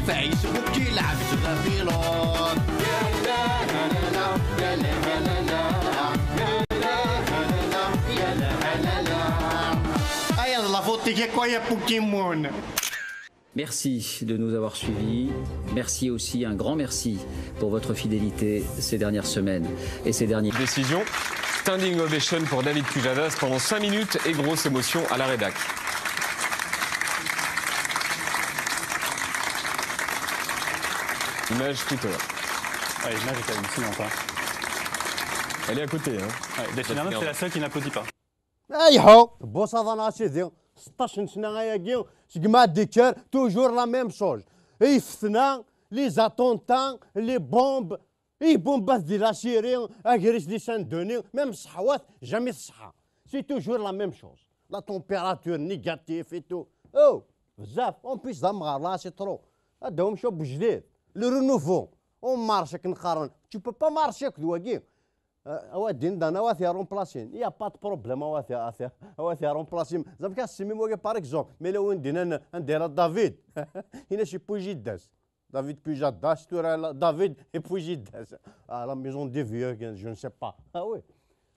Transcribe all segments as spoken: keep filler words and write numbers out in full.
Facebook yelɛeb s la pilote. Aya d la faute-ik akk, ay a Pokémon. Merci de nous avoir suivis. Merci aussi, un grand merci pour votre fidélité ces dernières semaines et ces derniers. Décision. Standing ovation pour David Pujadas pendant cinq minutes et grosse émotion à la rédac. Image Twitter. Ah, l'image est hallucinante. Hein. Elle est à côté. Hein. Ouais, Delphine Arnaud, c'est la seule qui n'applaudit pas. Ayḥu, tebbuṣaḍ-nneɣ a sidi, seṭṭac n sna ayagi, seg ma d-ikker, toujours la même chose. Ifetna, les attentats, les bombes, ibumbat di la Syrie, agris di Saint-Denis, même ṣṣeḥwat, jamais tṣeḥḥa. C'est toujours la même chose. La température négative et tout. Oh, bzaf, en plus d amɣar, là c'est trop. Ad d-awim cwiṭ n wejdid. Le renouveau. On marche akken qqaren. Tu peux pas marcher akked wagi. Euh, a wa din dan a wa t-iremplasin. Il y a pas de problème, a wa t-, a wa t-, a wa t-iremplasin. Zaf ka simi wagi, par exemple. Mais là, on dit, anda yella David? Ina chez Pujadas. David Pujadas, tura la-, David et Pujadas. À la maison des vieux, je ne sais pas. Ah oui.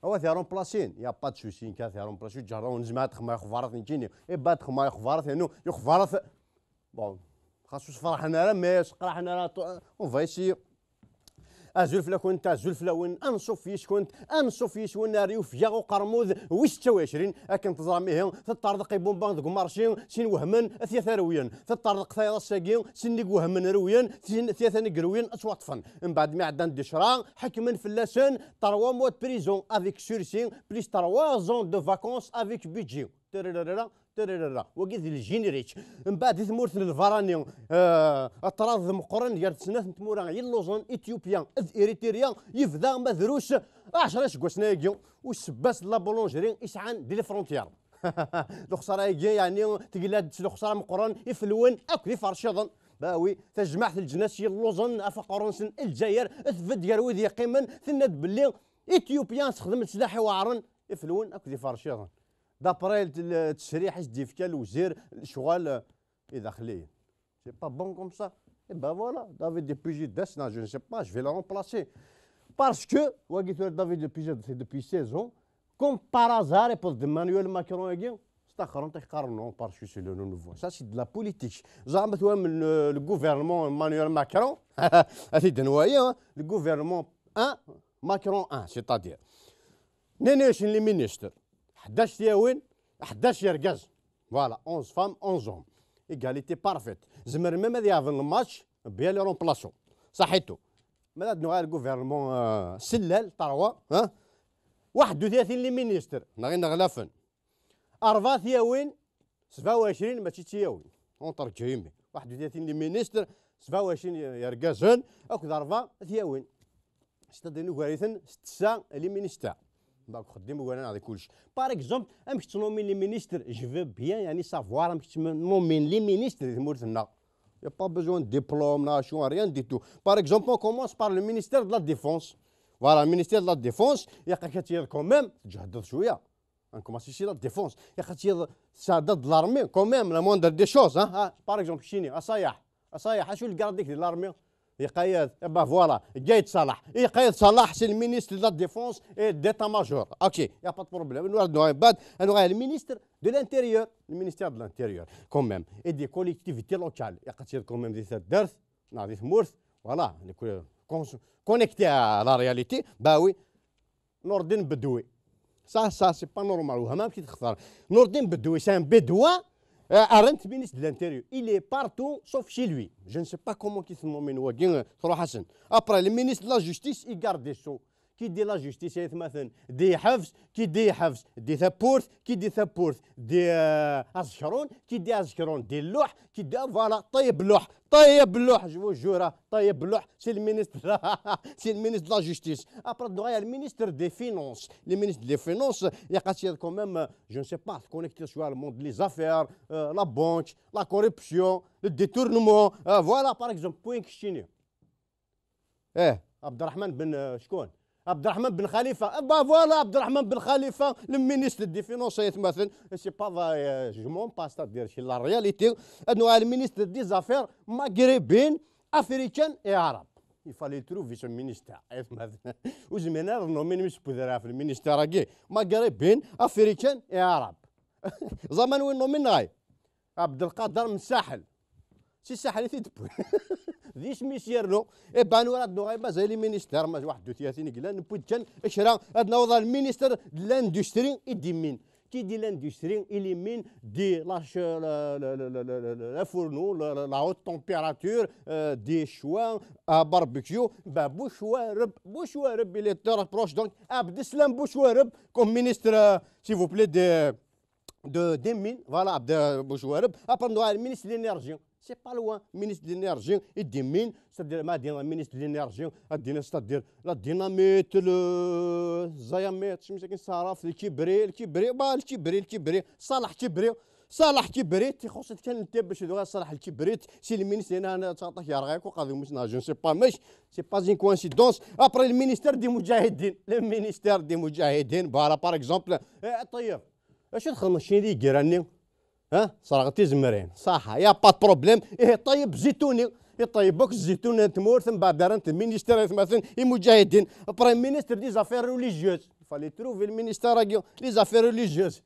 A wa t-iremplasin. Il y a pas de souci, ka t-iremplasin. Ǧarra ur nezmir ad xedmeɣ ixbarat nekkini. Et ba ad xedmeɣ ixbarat, inu, ixbarat. Bon, xas ur sferḥen ara, mais sqerḥen ara, on va essayer. Azul fell-akent, azul fell-awen, anṣuf yis-kent, anṣuf yis-wen ar yufeg-a uqermud wis setta u ɛecrin, akken teẓram ihi, teṭṭerḍeq ibumba deg umarci, sin wehmen, tyat rewyen, teṭṭerḍeq tayeḍ ass-agi, sin nnig wehmen rewyen, sin tyat nnig rewyen ad ttwaṭṭfen. Mbeɛd mi ɛeddan-d ccra, ḥekmen fell-asen trois mois de prison avec sursis, plus trois ans de vacances avec budget. Tararara, tararara. Wagi d lejinrik. Mbeɛd di tmurt n lbarani, eh, aṭraḍ meqqren gar snat n tmura yelluẓen, Éthiopia d Eritrea, yebda ma drus ɛecra iseggasen ayagi, u ssebba-s d la boulangerie i sɛan di les frontières. Lexsara-agi, yeɛni, tegla-d s lexsara meqqren, ifelwen akk d iferciḍen. Bawi, tajmaɛt n leǧnas yelluẓen ɣef uqerru-nsen, Lezzayer, tbedd gar wid yeqqimen, tenna-d belli Éthiopia tessexdem leslaḥ iweɛren, ifelwen akk d iferciḍen. D'après le, le, ttesriḥ i s-d-yefka lewzir lecɣal, euh, idaxliyen. C'est pas bon comme ça. Et ben voilà, David de Pujadas, non, je ne sais pas, je vais le remplacer. Parce que, wagi tura David de Pujadas, c'est depuis seize ans, comme par hasard, et pour Emmanuel Macron, c'est un grand écart, non, parce que c'est le nouveau. Ça, c'est de la politique. Zama tu vois, le, le gouvernement Emmanuel Macron, c'est de noyer, hein, le gouvernement un, Macron un, c'est-à-dire. Nnan-asen les ministres, ḥdac tyawin, ḥdac yergaz. Voilà, onze femmes, onze hommes. Égalité parfaite. Zemren même ad yeɛben le match, bien les remplaçants. Saḥitu. Ma ad nuɣal gouvernement, euh, sellal, tarwa, hein? Waḥed u tlatin les ministres, neɣ ineɣlafen. Rebɛa tyawin, sebɛa u ɛecrin, mačči d tyawin. Entre guillemets. Waḥed u tlatin les ministres, sebɛa u ɛecrin yergazen, akked rebɛa tyawin. C'est-à-dire nugar-iten s ttesɛa les ministères. Donc, xeddim ugar-aneɣ di kullec. Par exemple, amek ttnomin les ministres, je veux bien, yani, savoir amek ttnomin les ministres di tmurt-nneɣ. Il n'y a pas besoin de diplôme, naɣ acu, rien du tout. Par exemple, on commence par le ministère de la Défense. Voilà, le ministère de la Défense, il y a quand même, je dois On commence ici la défense. Il y a quand même, ça date de l'armée, quand même, la moindre des choses, hein. Ah, par exemple, Chine, Asayah. Asayah, acu le garde de l'armée? Iqayad, eh ben voilà, Gaïd Salah. Iqayad Salah, c'est le ministre de la Défense et d'état-major. Ok, il n'y a pas de problème. Nous avons un bad, nous avons le ministre de l'Intérieur, le ministère de l'Intérieur, quand même, et des collectivités locales. Il y a quand même des, voilà, connecté à la réalité. Bah oui, Nourdine Bedoui. Ça, ça, c'est pas normal. وهما كي تختار. Nourdine Bedoui, c'est un Bédouin, euh, à ministre de l'Intérieur. Il est partout, sauf chez lui. Je ne sais pas comment qu'il se nomme, Wagin, euh, Trois Hassan. Après, le ministre de la Justice, il garde des sceaux. Qui dit la justice, il y a des حبس, qui dit حبس, des تاورت, qui dit تاورت, des, euh, عسكرون, qui dit عسكرون, des لوح, qui dit, voilà, طيب لوح. طيب لوح, je vous jure, طيب لوح, c'est le ministre, c'est le ministre de la Justice. Après, il y a le ministre des Finances. Le ministre des Finances, il y a quand même, euh, je ne sais pas, connecté sur le monde, les affaires, euh, la banque, la corruption, le détournement. Euh, voilà, par exemple, point que je ايه عبد الرحمن بن، آه، شكون؟ Abderrahmane Ben Khalifa. Eh ben voilà, Abderrahmane Ben Khalifa, le ministre des Finances, aytmaten. C'est pas, euh, je mens pas, c'est-à-dire, c'est la réalité. Ad nuɣal le ministre des Affaires maghrébines, africaines et arabes. Il fallait trouver ce ministère, aytmaten. Ur zmiren ara ad nommin imsewwed ara ɣef le ministère-agi, maghrébines, africaines et arabes. Ẓaman win nommin neɣ? Abdelkader Messaḥel. Si Ssaḥel i t-id-wwin. D isem-is yernu. Eh ben, ur ad nuɣal mazal les ministères, ma waḥed u tlatin i yellan, newwi-d kan kra, ad naweḍ ɣer le ministre de l'industrie et des mines. Qui dit l'industrie, il est mine, dit la, ch-, la, la, la, la, la, la, la fourneau, la, la, la haute température, euh, des choix à barbecue. Ben, Bouchouareb, Bouchouareb, il est très proche. Donc, Abdeslam Bouchouareb, comme ministre, euh, s'il vous plaît, de, de, des mines. Voilà, Abde Bouchouareb. Après, on a le ministre de l'énergie. C'est pas loin, ministre de l'énergie et des mines. C'est-à-dire, ma dit, ministre de l'énergie, a dit, c'est-à-dire, la dynamite, le zayamite, je me souviens, ça, le kibri, le kibri, bah, le kibri, le kibri, Salah Kibri. Salah Kibri, tu crois que c'est un type, je dois Salah Kibri, c'est le ministre, je ne sais pas, mais c'est pas une coïncidence. Après, le ministère des Moudjahidines, le ministère des Moudjahidines, voilà, par exemple, eh, طيب, اش تخدم الشيء اللي يقراني؟ ها؟ صراغ تيزمرين. صح، y a pas de problème. ايه، طيب زيتوني. يطيب بوك الزيتون، انت مورث، من بعد دار انت المينيستير، يتمثل المجاهدين. Après, ministre des affaires religieuses. Il fallait trouver le ministère, les affaires religieuses.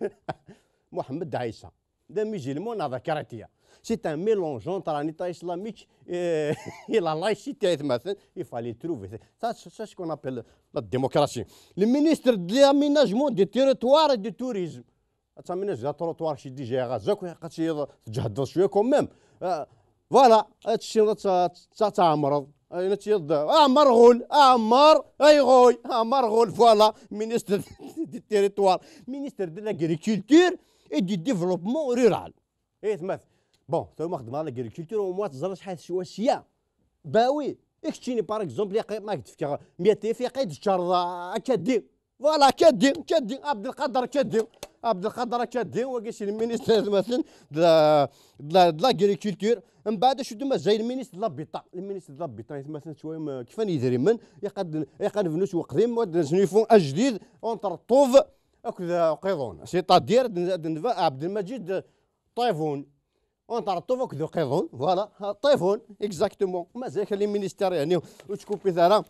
Mohamed Aïssa. Des musulmans, on a chrétien. C'est un mélange entre un État islamique et, et la laïcité, يتمثل. Il fallait trouver. Ça, c'est ce qu'on appelle la démocratie. Le ministre de l'aménagement du territoire et du tourisme. Ad tamineḍ d trottoir, kečč déjà ɣaz akk, ilaq ad tiliḍ tǧehdeḍ cwiya quand même. Ah, voilà, ad tessineḍ ad tt-, ad tt-, ad tɛemmreḍ. Ayen ad tiliḍ d amerɣul, amer, ayɣuy, amerɣul, voilà, ministre du territoire, ministre de l'agriculture et du développement rural. Aytmaten. Bon, tura ma xedmeɣ l'agriculture, au moins teẓriḍ acḥal teswa sya. Bah oui, i keččini, par exemple, yaqi-, ma k-d-fkeɣ mya alef, yaqi d-teččareḍ, ah, akadi. Voilà, akadi, akadi, Abdelkader akadi. Abdelkader akadi, wagi c'est le ministre, aytmaten, de la, de la, de l'agriculture. Mbeɛd acu d mazal, le ministre de l'habitat. Le ministre de l'habitat, aytmaten, twayem, euh, kfan yidrimen, ilaq ad, ilaq ad nebnu s weqdim, ad nesnulfu ajdid, entre Ṭṭuf akked, euh, Uqiḍun. C'est-à-dire, ad n-, ad nba-, Abdelmajid, euh, Ṭṭibun. Entre Ṭṭuf akked Uqiḍun, voilà, Ṭṭibun, exactement. Mazal kan les ministères, yeɛni, ur ttkupit ara.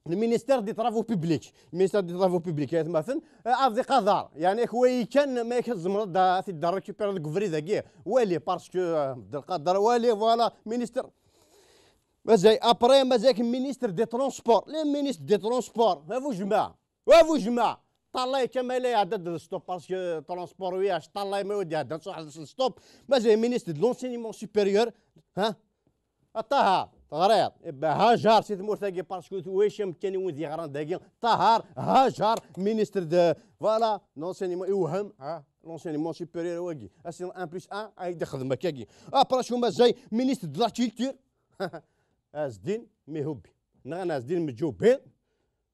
Le ministère des travaux publics, le ministère des travaux publics, aytmaten, euh, Abdelkader, yeɛni, ak wayi kan, ma ak tzemreḍ ad t-id-récupérer deg ubrid-agi, wali, parce que, euh, Abdelkader, wali, voilà, ministre. Mazal, après, mazal ministre des transports, le ministre des transports, a bu jmaɛ. Wa bu jmaɛ, ṭallay kan ma yella iɛedda-d stop, parce que transport wiyac, ṭallay ma yella iɛedda-d s stop. Mazal ministre de l'enseignement supérieur, ha? A Ṭahar, teɣriḍ? Eh ben, hajar si tmurt-agi, parce que wiyac amkan i wid yeɣran dagi. Ṭahar, hajar, ministre de, voilà, l'enseignement, iwhem, ha? L'enseignement supérieur wagi. Asin un plus un, ay d-ixdem akkagi. Après, acu mazal, ministre de la culture, Azdin Mihubi. Nɣan Azdin Mejubin.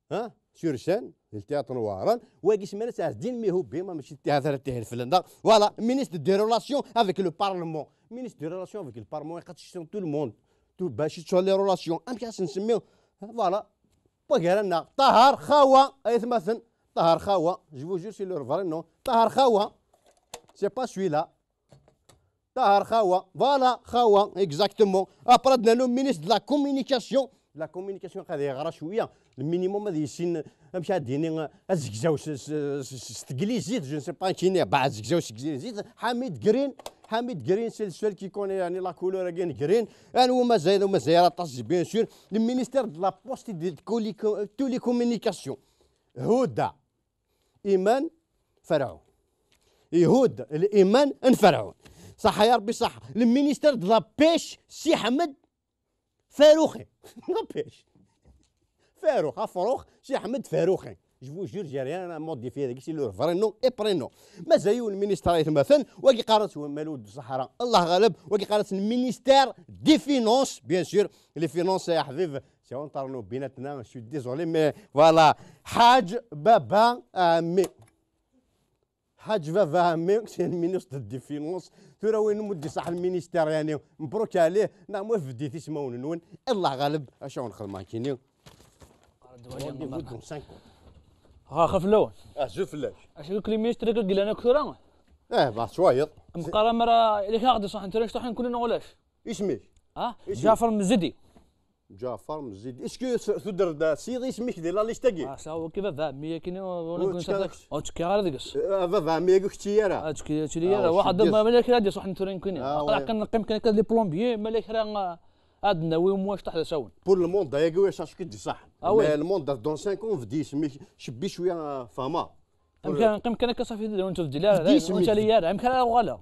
Ha? Sur scène, di le théâtre n Wehran, wagi semman-as Azdin Mihubi, ma mačči d ttihat ara tihil fell-anneɣ. Voilà, ministre des relations avec le Parlement. Ministre des relations avec le Parlement, iqac tout le monde. Tout, bac sur les relations. Amek as nsemmi? Voilà. Wagi ara nnaɣ. Ṭahar Xawa, aytmaten. Ṭahar Xawa. Je vous jure, c'est leur vrai nom. Ṭahar Xawa. C'est pas celui-là. Ṭahar Xawa, voilà, Xawa, exactement. Après, ad nali ministre de la communication. La communication, qad yeɣra cwiya. Le minimum, ad yissin, amek ad d-yini, azegzaw s, s, s, s teglizit, je ne sais pas qui n'est, bah, azegzaw s teglizit. Hamid Green, Hamid Green, c'est le seul qui connaît, yani, la couleur, yani, green. Anwa mazal, mazal aṭas, bien sûr. Le ministère de la poste et des téléco-, télécommunications. Huda. Iman Ferɛun. Ihudd liman n Ferɛun. Ṣaḥa ya Ṛebbi, ṣaḥa. Le ministère de la pêche, Si Ḥmed Faruxi. La pêche. Farux, afrux, Si Ḥmed Faruxi. Je vous jure, j'ai rien à modifier. C'est leur vrai nom et prénom. Mazal yiwen ministre, aytmaten, wagi qqaren-as Malud Sahara. Allah ɣaleb, wagi qqaren-as le ministère des finances, bien sûr. Les finances, ya ḥbib, c'est entre nous, بيناتنا, je suis désolé, mais voilà. Ḥaǧ Baba Ɛemmi. Ḥaǧ Baba Ɛemmi, c'est le ministre des finances. Tura win mu d-iṣaḥ le ministère, yani, مبروك عليه, neɣ ma bdit ismawen-nwen, Allah ɣaleb, acu nxedm akini. Rendez-vous dans cinq ans. Ɣa xef lawan. Azul fell-ak. Acu k-limister i yellan akk tura? Eh, bah, cwayeḍ. Mqara mara, ili k-aɣ-d iṣaḥen tura, necṭaḥen kunni neɣ ulac? Isem-ik? Ha? Isem-ik? Ǧaɛfar Mezidi. Ǧaɛfar Mezidi. Est-ce que s-, tudder-d s yiḍ isem-ik di la liste-agi? Ah, sa, ok, baba, mi akken, ur, ur, ur ttekkiɣ ara deg-s. Ur ttekkiɣ ara deg-s. Eh, baba, mi akken ur k-ttili ara. Ah, ur ttekkiɣ ara. Ah, waḥed, ma, ma kra ad iṣaḥen tura nekkini. Ah, aql-aɣ kan neqqim kan akka d les plombiers, ma la kra, ah, ad d-nawi umwac taḥt d asawen. Pour le monde, ayagi wi acu k-id-iṣaḥen. Ah, oui. Mais le monde, dans cinq ans, bdi isem-ik, cebbi cwiya, fehmeɣ. Amek ara neqqim kan akka, safi, ur nettbeddil ara, ur nettali ara. Amek ara uɣaleɣ?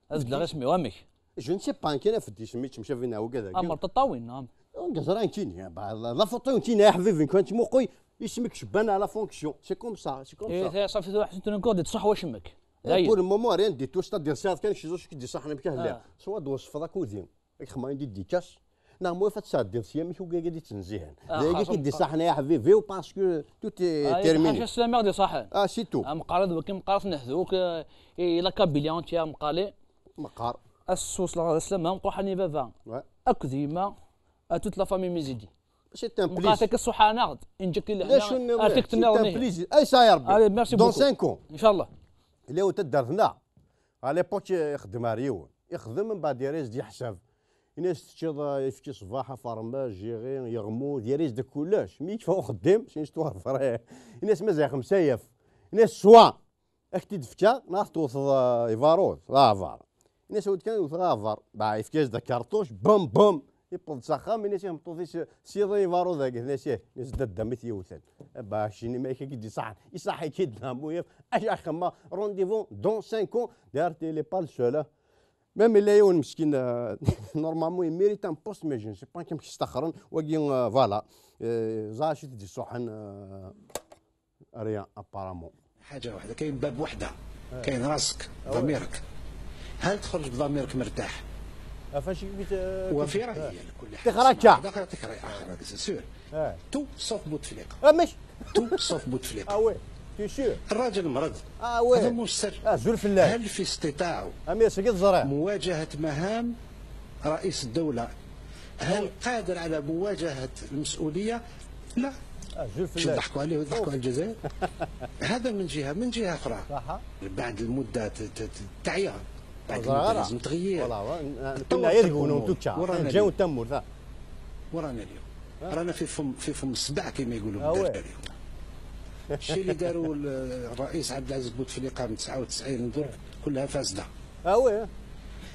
Ad beddleɣ isem-iw, amek? Je ne sais pas, amek ara fed isem-ik, mcabi neɣ ugad-agi. Amer Taṭṭawin, neɣ? Ur neẓra nekkini, bah, la, la photo nekkini, a ḥbibi, kan ttmuqul, isem-ik cebban à la fonction. C'est comme ça, c'est comme ça. Eh, safi, tura ḥsen tura nekk ur d-iṣaḥ wacemma-k. Eh, dayen. Pour le moment, rien du tout, c'est-à-dire, sɛiɣ kan kečč d acu k-id-iṣaḥen amek ahliɣ. Ah. Swad twesfeḍ akk udi. Ad k-xemmeɣ une dédicace. Neɣ ma ɣef ad tesɛeddiḍ sya, amek ugaga d-ittnezzihen. Ah, d ayagi xas i d-iṣaḥen, ya ḥbibi, parce que tout est terminé. Ah, sslam i ɣ-d-iṣaḥen. Ah, c'est tout. Ah, meqqar ad wakken meqqar ad neḥdu, eh, i la Kabylie entière, meqqar. Meqqar. Ad s-wesleɣ sslam, meqqar ḥani baba. Ouais. Akked yemma, à toute la famille Mizidi. C'est un plaisir. Meqqar akka ṣṣuḥa-nneɣ-d, inǧek i leḥna, ar tikkelt nniḍen. C'est un plaisir. Ay, ça y est, Rebbi. Allez, merci beaucoup. Dans cinq ans. Inchallah. Llan taddart-nneɣ. À l'époque, ixeddem ar yiwen. Ixdem, mbeɛd yerra-as-d yeḥsab. Ini-as teččiḍ, eh, ayefki ṣṣbeḥ, afermaj, iɣi, yeɣmud, yerra-as-d kullec. Mi yekfa uxeddim, c'est une histoire vraie. Ini-as mazal xemsa yaf. Ini-as swa, ad k-t-id-fkeɣ, neɣ ad tewteḍ, eh, ibarud, d aɛbar. Ini-as awed kan wteɣ aɛbar. Bah, yefka-as-d akarṭuc, bum, bum. Yewweḍ-d s axxam, ini-as i tmeṭṭut-is, siḍi ibarud-agi, ini-as ih, ini-as dadda mi t-yewten. Bah, keččini ma akka i d-iṣaḥen, iṣaḥ-ik-id neɣ muyaf, acu axemma, rendez-vous dans cinq ans, d'ailleurs, il est pas le seul, hein. Même il est un meskin, euh, normalement, il mérite un poste, mais je ne sais pas, amek i s-ttaxren, wagi, euh, voilà. Euh, ẓer acu i t-id-iṣuḥen, euh, rien, apparemment. حاجة واحدة، كاين باب وحدة، كاين راسك، ضميرك. هل تخرج بضميرك مرتاح؟ فاش قلت، آه، وفي رأيي، آه. على كل حال، تخرج. اسمع، هذا يعطيك رأي آخر، هذاك c'est sûr. آه. Tout sauf بوتفليقة. آه، مش؟ Tout sauf بوتفليقة. Ah ouais, t'es sûr. الراجل مرض. Ah ouais. هذا مو السر. آه، زول في الله. هل في استطاعه، آه، مية سكت زرع. مواجهة مهام رئيس الدولة؟ هل قادر على مواجهة المسؤولية؟ لا. آه، زول في الله. يضحكوا عليه ويضحكوا على الجزائر. هذا من جهة، من جهة أخرى. صح. بعد المدة ت-، ت-، ت-، تعيا. بعد المدة لازم تغيير. Voilà, كنا يدخلوا الأمور. ورانا اليوم. ورانا اليوم. رانا في فم، في فم الصداع كما يقولوا بالدارجة اليوم. الشيء اللي داروا ال-، الرئيس عبد العزيز بوتفليقة من تسعة وتسعين ندور كلها فاسدة.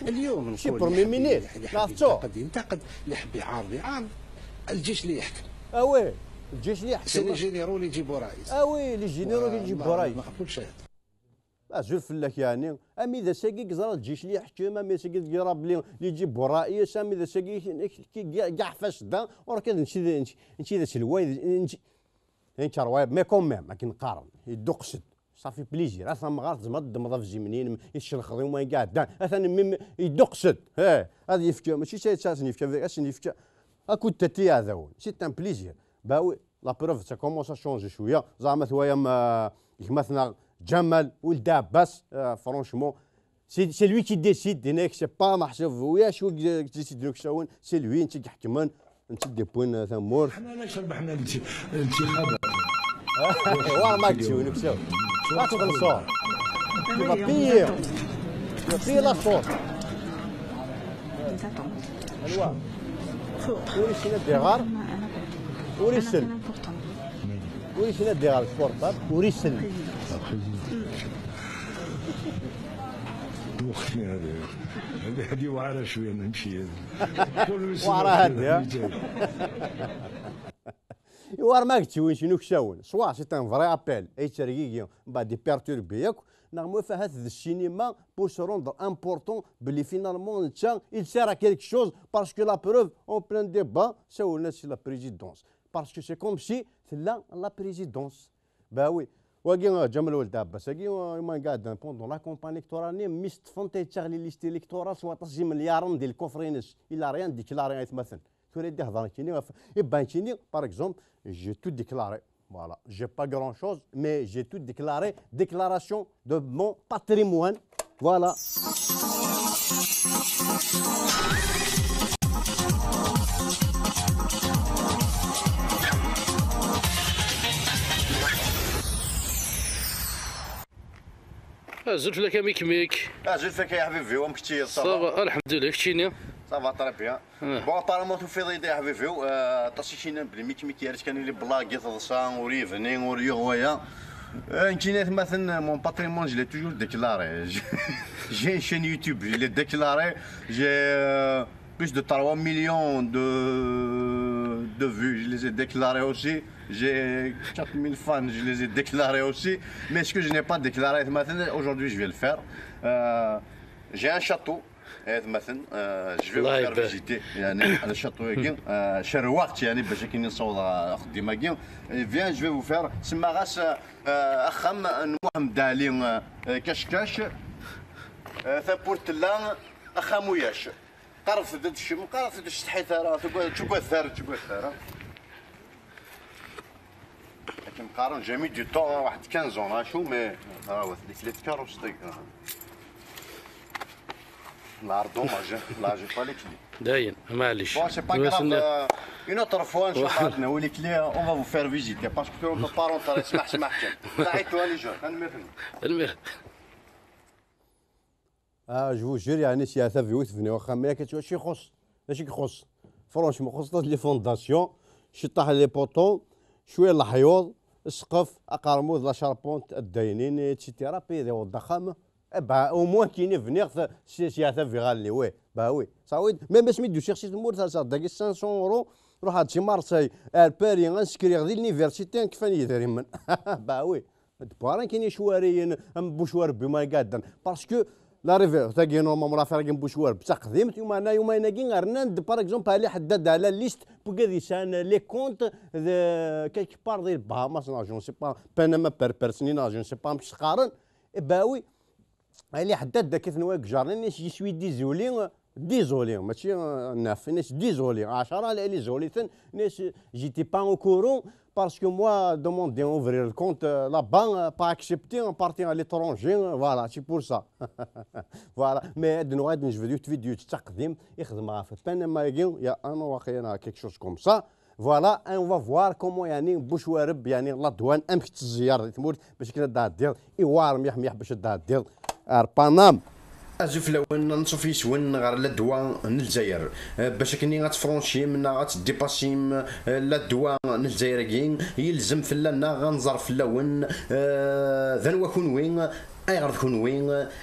اليوم نقول اللي حب ينتقد، ينتقد، اللي حب يعارض، يعارض. الجيش اللي يحكم. الجيش اللي يحكم. C'est les généraux اللي يجيبوا رئيس. Ah oui, les généraux اللي يجيبوا رئيس. ما نقبلش هذا. Azul fell-ak, yeɛni, amida-agi yeẓra lǧic li yeḥkem, amida-agi yeẓra belli li yeǧǧa bu rray-is, amida-agi yeḥfa s da, ur kan nečči d, nečči, nečči d aselway, nečči, nečči rway, mais quand même, akken qqaren, yedduqes-d. Ça fait plaisir. A tamɣart, tzemreḍ ad d-temmḍ afzimni-inem, i tcelxeḍ i wayen iɛeddan. Atan mmi-m yedduqes-d. Eh, ad yefk, mačči d ta ad sen-yefk, ad sen-yefk akud tati iɛdawen. C'est un plaisir. Bah oui, la preuve, ça commence à changer cwiya. Zeɛma twayam, euh, gma-tneɣ Ǧamal Weld Ɛebbas, euh, franchement, c'est, c'est lui qui décide, dinna-k, c'est pas Meḥsub Buyac i décide, c'est lui, netta i iḥekmen, netta i d-yewwin, euh, tamurt. حنا علاش ربحنا الانت-، الانتخابات؟ War ma yettwin uksaw. Ad txellṣeḍ. Tu vas payer. Tu vas payer la sauce. Alwa. Ur issin ad iɣer. Ur issin. Ur issin ad iɣer s portable. Ur issin. وقتنا هذا. هذه، هذه واعرة شوية، نمشي. واعرة هذه، ها؟ War ma yettwin sin uksawen. Soit c'est un vrai appel, ay ttergigi, mbeɛd iperturbi yakk, neɣ ma ahat d ssinima pour se rendre important belli finalement netta il sert à quelque chose, parce que la preuve en plein débat, sawlen-as si la présidence. Parce que c'est comme si tella la présidence. Bah oui. Wagi, euh, Ǧamal Weld Ɛebbas, agi, euh, ma iɛeddan pendant la campagne électorale-nni, mi s-ṭṭfen ta yettaɣ les listes électorales s waṭas n yimelyaṛen di lkufr-ines. Il a rien déclaré, aytmaten. Tura i d-ihḍer nekkini ɣef, eh ben, nekkini, par exemple, j'ai tout déclaré. Voilà. J'ai pas grand-chose, mais j'ai tout déclaré. Déclaration de mon patrimoine. Voilà. Azul fell-ak a Mikmik. Azul fell-ak a ḥbibi, amek ttiyeḍ? Ça va, alḥemdulillah, keččini? Ça va très bien. Ah. Bon, apparemment tufiḍ-iyi-d a ḥbibi, euh, aṭas i k-yennan belli Mikmik yerra-d kan les blagues, i teḍsa, ur yebni, ur yuɣ waya. Euh, nekkini atmaten, mon patrimoine, je l'ai toujours déclaré. J'ai une chaîne YouTube, je l'ai déclaré. J'ai, euh, plus de trois millions de, de vues, je les ai déclarées aussi. J'ai quatre mille fans, je les ai déclarés aussi. Mais ce que je n'ai pas déclaré, maintenant, aujourd'hui, je vais le faire. Euh, j'ai un château, euh, maintenant, euh, je vais vous faire visiter. يعني، هذا الشاطو هاكي، آه، شروقت، يعني، باش كي نصور، آه، خدمة هاكي. Eh bien, je vais vous faire. سما غاس، آه، أخام محمد علي، آه، كشكاش. آه، ثابورتلا، أخام وياش. قرفت الشم، قرفت الشتحيت، راه تقول، تقول ثار، تقول ثار. لكن قارن j'ai mis du temps، واحد quinze ans، شو mais، راه واحد اللي كليت كاروس ديك. لا، دوماج، لا، j'ai pas les clés. داين، معليش. Bon, c'est pas grave. Une autre fois, إن شاء الله، عندنا ولي clés, on va vous faire visiter. Parce que on peut pas rentrer. اسمح، اسمح، كان. لا، عيطوا لي جو. المهم. المهم. Ah, je vous jure, يعني, si هذا فيو تبني واخا، mais كتشوف شي يخص، ماشي يخص. Franchement, خص les fondations، شي طاح les poteaux، شوية الحيوط، السقف، أقرموض، la charpente، الداينين، et cetera. Puis يدير الضخامة. Eh ben, au moins كاين يبني خ-، شي، شي هذا في غالي، oui. Bah oui. Ça, oui. Même اسمي دو شيرشي تمور ثلاثة، داكي cinq cents euros، روح هاد شي مارسي، ار باري، غنسكريغ دي l'université، كيفان يدري من. Bah oui. دبارا كاين شواريين، ام بوشوار بما يقادن. Parce que la rivière تاكي normalement l'affaire كاين بوشوار بتقديم، يوم انا يوم انا كي غرنا ند، par exemple، علي حداد على la liste، بوكا دي سان les comptes de quelque part ديال Bahamas، non, je ne sais pas، Panama per personnel، non, je ne sais pas، مش قارن. باوي. علي حداد دا كيف نواك جارني، ناس je suis désolé، désolé، ماشي، آه، ناف، ناس désolé، عشرة على لي زوليتن، ناس j'étais pas au courant، parce que moi, demander ouvrir le compte, euh, là-bas, euh, pas accepté, on partit à l'étranger, euh, voilà, c'est pour ça. Voilà, mais هاد نوع هاد نجبد يوت فيديو تقديم يخدم غا في Panama يا انا واخا quelque chose comme ça. Voilà, et on va voir comment, يعني, بوشوارب، يعني, la douane، امك تزيار دي تمورت باش كنا دا دير ايوار ميح ميح باش دا دير ار Panama. Azul fell-awen, anṣuf yes-wen ɣer la douane n Lezzayer. Eh, bac akken ad tefranchim neɣ ad tdipassim, eh, la douane n Lezzayer-agi, yelzem fell-aneɣ ad nẓer fell-awen, eh, d anwa kunwi, ayɣer d kunwi,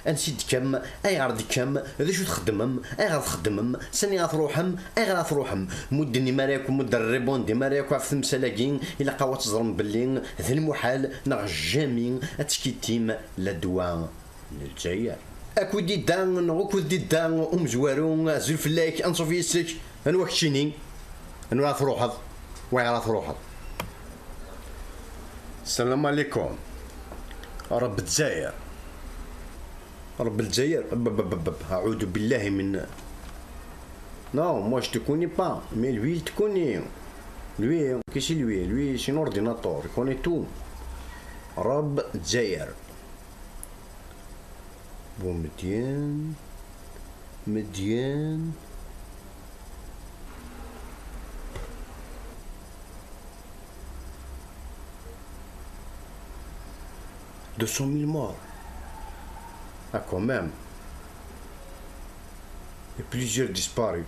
ansi d-tekkam, ayɣer d-tekkam, d acu txeddmem, ayɣer txeddmem, sani ad truḥem, ayɣer ad truḥem. Mudden imara yakk, mudden rribundi imara yakk ɣef temsal-agi, ilaq-awen ad teẓrem belli d lmuḥal neɣ jamais ad ttkittim la douane n Lezzayer. Akud idda neɣ ukud idda umezwaru, azul fell-ak, anṣuf yes-k, anwa keččini, anwa ara truḥeḍ, wayɣer ara truḥeḍ. السلام عليكم. رب الجزائر. رب الجزائر. ب-، ب-، ب-، ب-، أعوذ بالله من، non, moi je te connais pas, mais lui il te connaît. Lui, qui c'est lui? Lui, c'est un ordinateur, il connaît tout. رب الجزائر. Bon, مديان، مديان. Deux cent mille morts. Ah, quand même. Et plusieurs disparus.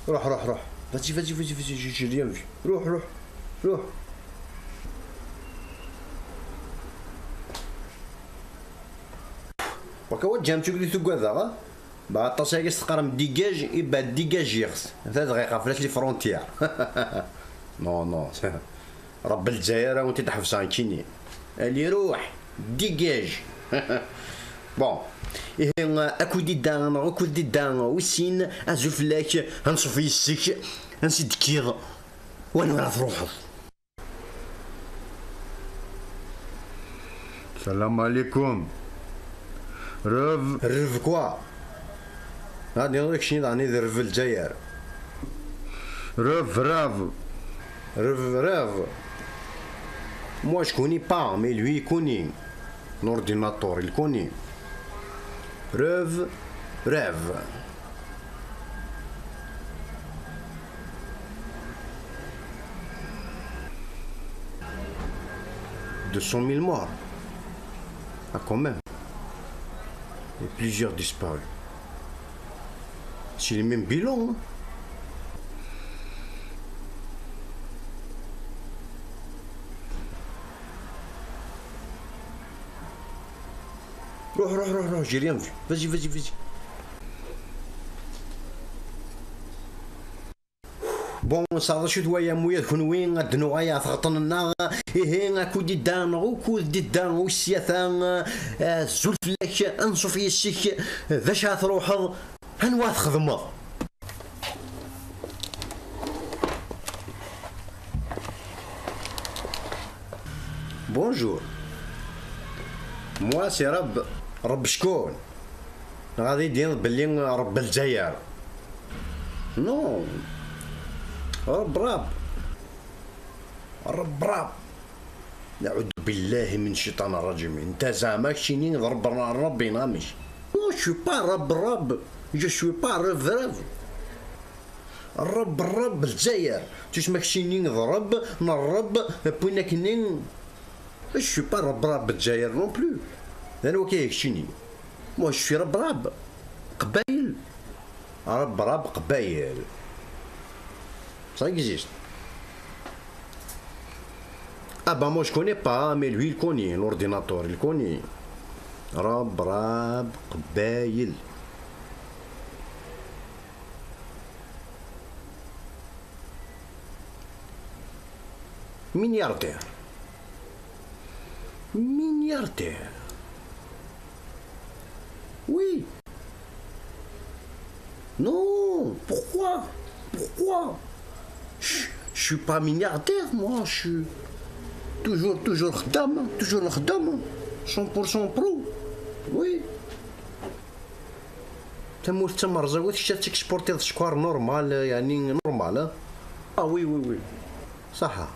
روح، روح، روح. Vas-y, vas-y, vas-y, vas-y, j'ai, j'ai rien vu. روح، روح، روح. Waka wa ǧǧam-tt ur d-tugadeɣ, ha? Ba aṭas aya s-teqqarem dégage, iba dégagiɣ-t. Ta dɣa iqfel-as les frontières. Non, non. رب الجزائر وانت تحبس عن كيني. اللي يروح، dégage. Bon. إيه، أكو ديدا، أكو ديدا، وسين، أزو فلاك، هنصف يسك، هنسد كيض، وين راه تروحض؟ السلام عليكم. ريف. ريف كوا؟ غادي نوريك شنو يعني ذي ريف الجزائر. ريف، ريف. ريف، ريف. Moi, je connais pas, mais lui, il connaît. L'ordinateur, il connaît. Rêve, rêve. deux cent mille morts. Ah, quand même. Et plusieurs disparus. C'est le même bilan, hein. Roh, roh, roh, roh, j'ai rien vu. Vas-y, vas-y, vas-y. Bon, ça va, je suis doyen, mouillé, kunwi, ad nuɣal ɣer tɣeṭṭen-nneɣ. Ihi, akud idda, neɣ ukud d-idda, usyata, eh, azul fell-ak, anṣuf yes-k, d acu ara truḥeḍ, anwa ara txedmeḍ? Bonjour. Moi, c'est Reb, Reb Shkoun. Neɣ ad yi-d-tiniḍ belli Reb Lezzayer. Non. Reb Rab. Reb Rab. Naɛudu billahi min cciṭan rrajim. Nta zeɛma keččini d Reb Rab neɣ amek? Non, je suis pas Reb Rab. Je suis pas Reb Rab. Reb Rab Lezzayer. Tusma keččini d Reb, n Reb, win akkenni. Je suis pas Reb Rab Lezzayer non plus. D anwa akka keččini? Moi, je suis Reb Rab Qbayel. Reb Rab Qbayel. Ça existe. Ah bah moi je connais pas, mais lui il connaît, l'ordinateur il connaît. Reb Rab Qbayel. Milliardaire. Milliardaire. Oui. Non, pourquoi? Pourquoi? Je, je suis pas milliardaire, moi, je suis toujours, toujours خدام, toujours خدام, cent pour cent pro. Oui. Tamurt d tamerẓagut, kečč ad teksportiḍ cckwar normal, يعني normal, hein? Ah oui, oui, oui. صح.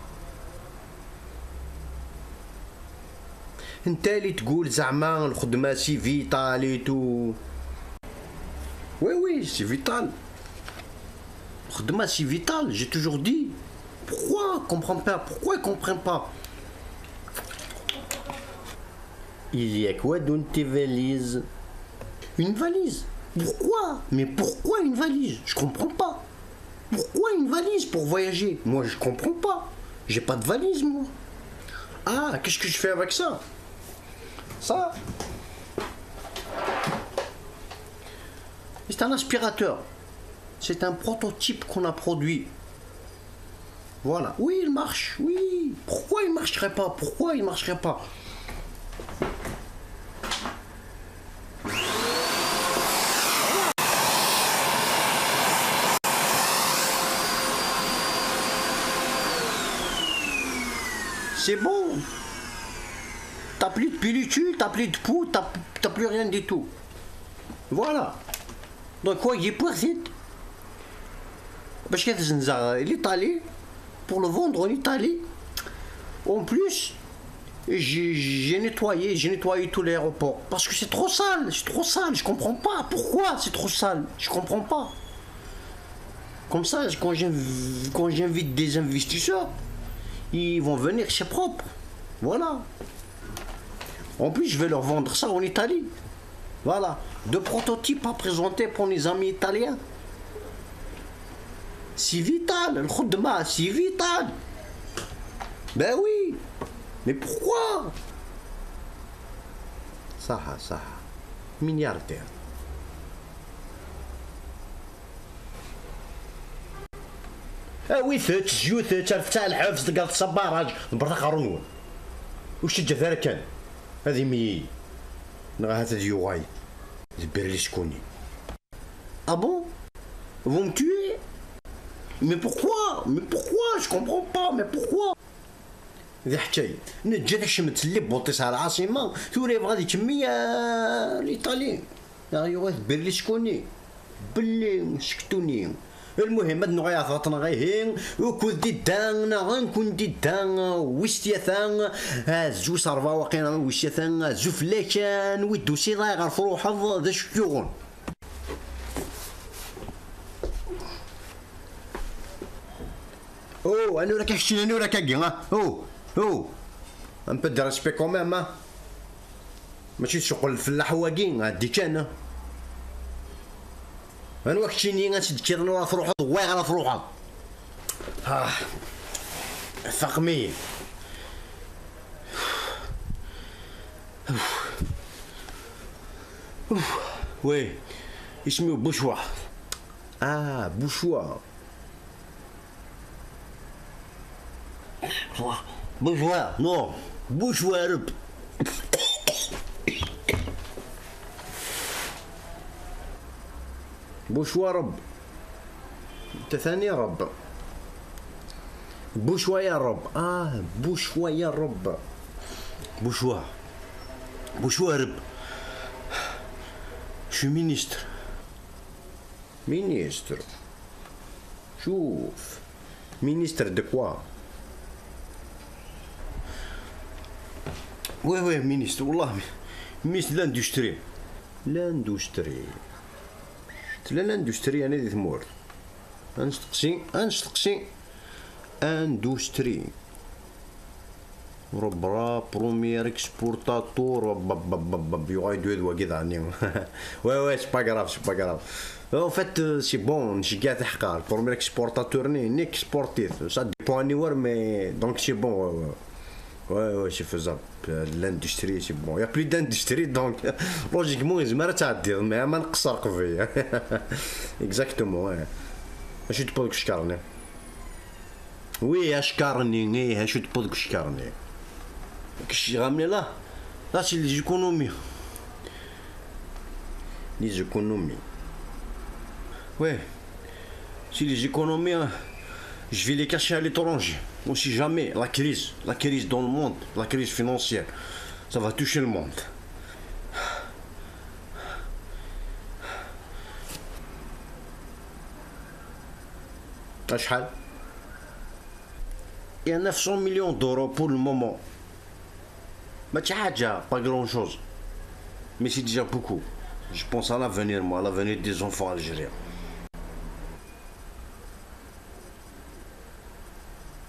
انت اللي تقول زعما الخدمة c'est vital et tout. Oui, oui, c'est vital. الخدمة c'est vital, j'ai toujours dit. Pourquoi comprends pas? Pourquoi ils comprennent pas? Il y a quoi dans tes valises? Une valise? Pourquoi? Mais pourquoi une valise? Je comprends pas. Pourquoi une valise pour voyager? Moi, je comprends pas. J'ai pas de valise, moi. Ah, qu'est-ce que je fais avec ça? Ça, c'est un aspirateur. C'est un prototype qu'on a produit. Voilà. Oui, il marche. Oui. Pourquoi il marcherait pas? Pourquoi il marcherait pas? C'est bon. T'as plus de pellicule, t'as plus de poux, t'as, t'as plus rien du tout. Voilà. Donc, quoi, j'ai profité. Parce que c'est l'Italie, pour le vendre en Italie. En plus, j'ai, j'ai nettoyé, j'ai nettoyé tout l'aéroport. Parce que c'est trop sale, c'est trop sale, je comprends pas. Pourquoi c'est trop sale? Je comprends pas. Comme ça, quand j'inv-, quand j'invite des investisseurs, ils vont venir, c'est propre. Voilà. En plus, je vais leur vendre ça en Italie. Voilà. Deux prototypes à présenter pour les amis italiens. C'est vital, الخدمة, c'est vital. Ben oui. Mais pourquoi? صح، صح. Milliardaire. Awit-tt, zjut-tt, rfet-tt ɣer lḥebs, ḍeggret-tt s barrage, ḍebbret aqerru-nwen. Ur ceǧǧet ara kan. Ad imyi. Neɣ ahat ad yuɣal d Berlusconi. Ah bon? Vous me tuez? Mais pourquoi? Mais pourquoi? Je comprends pas, mais pourquoi? D aḥkay. Neǧǧa takcem-tt llibbuṭ-is ɣer lɛaṣima, tura yebɣa ad ikemmel, ah, l'Italie. Neɣ yuɣal d Berlusconi. Belli sektuni. Lmuhim, ad nuɣal ɣer tɣeṭṭen-nneɣ ihi, ukud d-idda, neɣ anku d-idda, wis tyata, azul s rebɛa waqila, wis tyata, azul fell-ak, anwi d-tusiḍ, ayɣer truḥeḍ, d acu k-yuɣen? Oh, anura-k keččini, anura-k-agi, ah? Oh, oh. Un peu de respect quand même, hein. Mačči d ccɣel n lfellaḥ wagi, ɛeddi kan, hein. Anwa keččini ad tt-id-tekkiḍ, anwa ara truḥeḍ, wayeɣ ara truḥeḍ? Ah, faqem-iyi. Oui, isem-iw Bucwa. Ah, Bucwa. Bucwa, non. Bucwa Reb. Bucwa Reb. انت ثاني رب. Bucwa ya Reb. Ah, Bucwa ya Reb. Bucwa. Bucwa Reb. Je suis ministre. Ministre. شوف. Ministre de quoi? Oui, oui, ministre, والله. Ministre de l'industrie. L'industrie. Tella l'industrie يعني di tmurt. Anesteqsi, anesteqsi. Industrie. Rebra, premier exportateur, bab, bab, bab, bab, yuɣal-d wid wagi daɣen. Ouais, ouais, c'est pas grave, c'est pas grave. En fait, euh, c'est bon, nceggeɛ tiḥeqqar. Le premier exportateur-nni, nekk exportit. Ça dépend anywhere, mais donc c'est bon, ouais, ouais. Ouais, ouais, c'est faisable. Euh, l'industrie, c'est bon. Il y a plus d'industrie, donc logiquement, yezmer ad tɛeddiḍ, mais ma nqeṣṣer qbel. Exactement, ouais. Acu d-tewwiḍ deg ucekkaṛ-nni? Oui, acekkaṛ-nni, ih, acu d-tewwiḍ deg ucekkaṛ-nni? Qu'est-ce que j'ai ramené là? Là, c'est les économies. Les économies. Ouais. C'est les économies, hein. Je vais les cacher à l'étranger. On sait jamais. La crise, la crise dans le monde, la crise financière, ça va toucher le monde. شحال؟ Il y a neuf cents millions d'euros pour le moment. ماشي حاجة, pas grand chose. Mais c'est déjà beaucoup. Je pense à l'avenir, moi, à l'avenir des enfants algériens.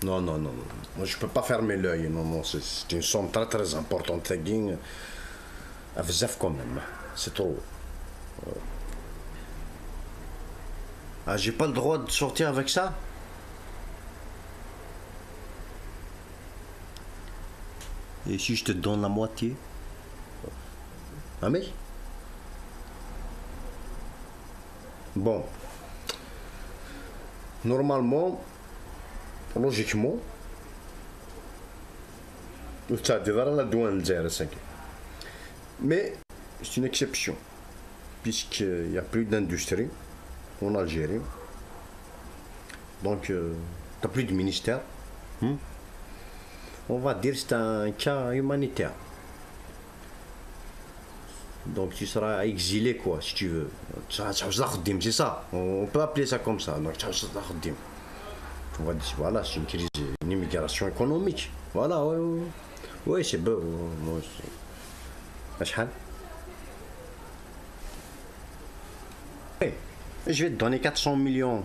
Non, non, non, non. Moi, je peux pas fermer l'œil. Non, non, c'est, c'est une somme très, très importante. Tagi, euh, بزاف quand même. C'est trop. Euh. Ah, j'ai pas le droit de sortir avec ça? Et si je te donne la moitié? Ah, mais bon. Normalement, logiquement, ur tettɛeddiḍ ara la douane n Lezzayer ass-agi. Mais c'est une exception, puisqu'il n'y a plus d'industrie en Algérie. Donc, euh, t'as plus de ministère. Hmm. On va dire c'est un cas humanitaire. Donc tu seras exilé, quoi, si tu veux. Tu seras, tu seras, c'est ça. On peut appeler ça comme ça. Donc tu seras, on va dire, voilà, c'est une crise, une immigration économique. Voilà, ouais, ouais, ouais. Oui, c'est beau. Ouais, c'est... شحال؟ Eh, je vais te donner quatre cents millions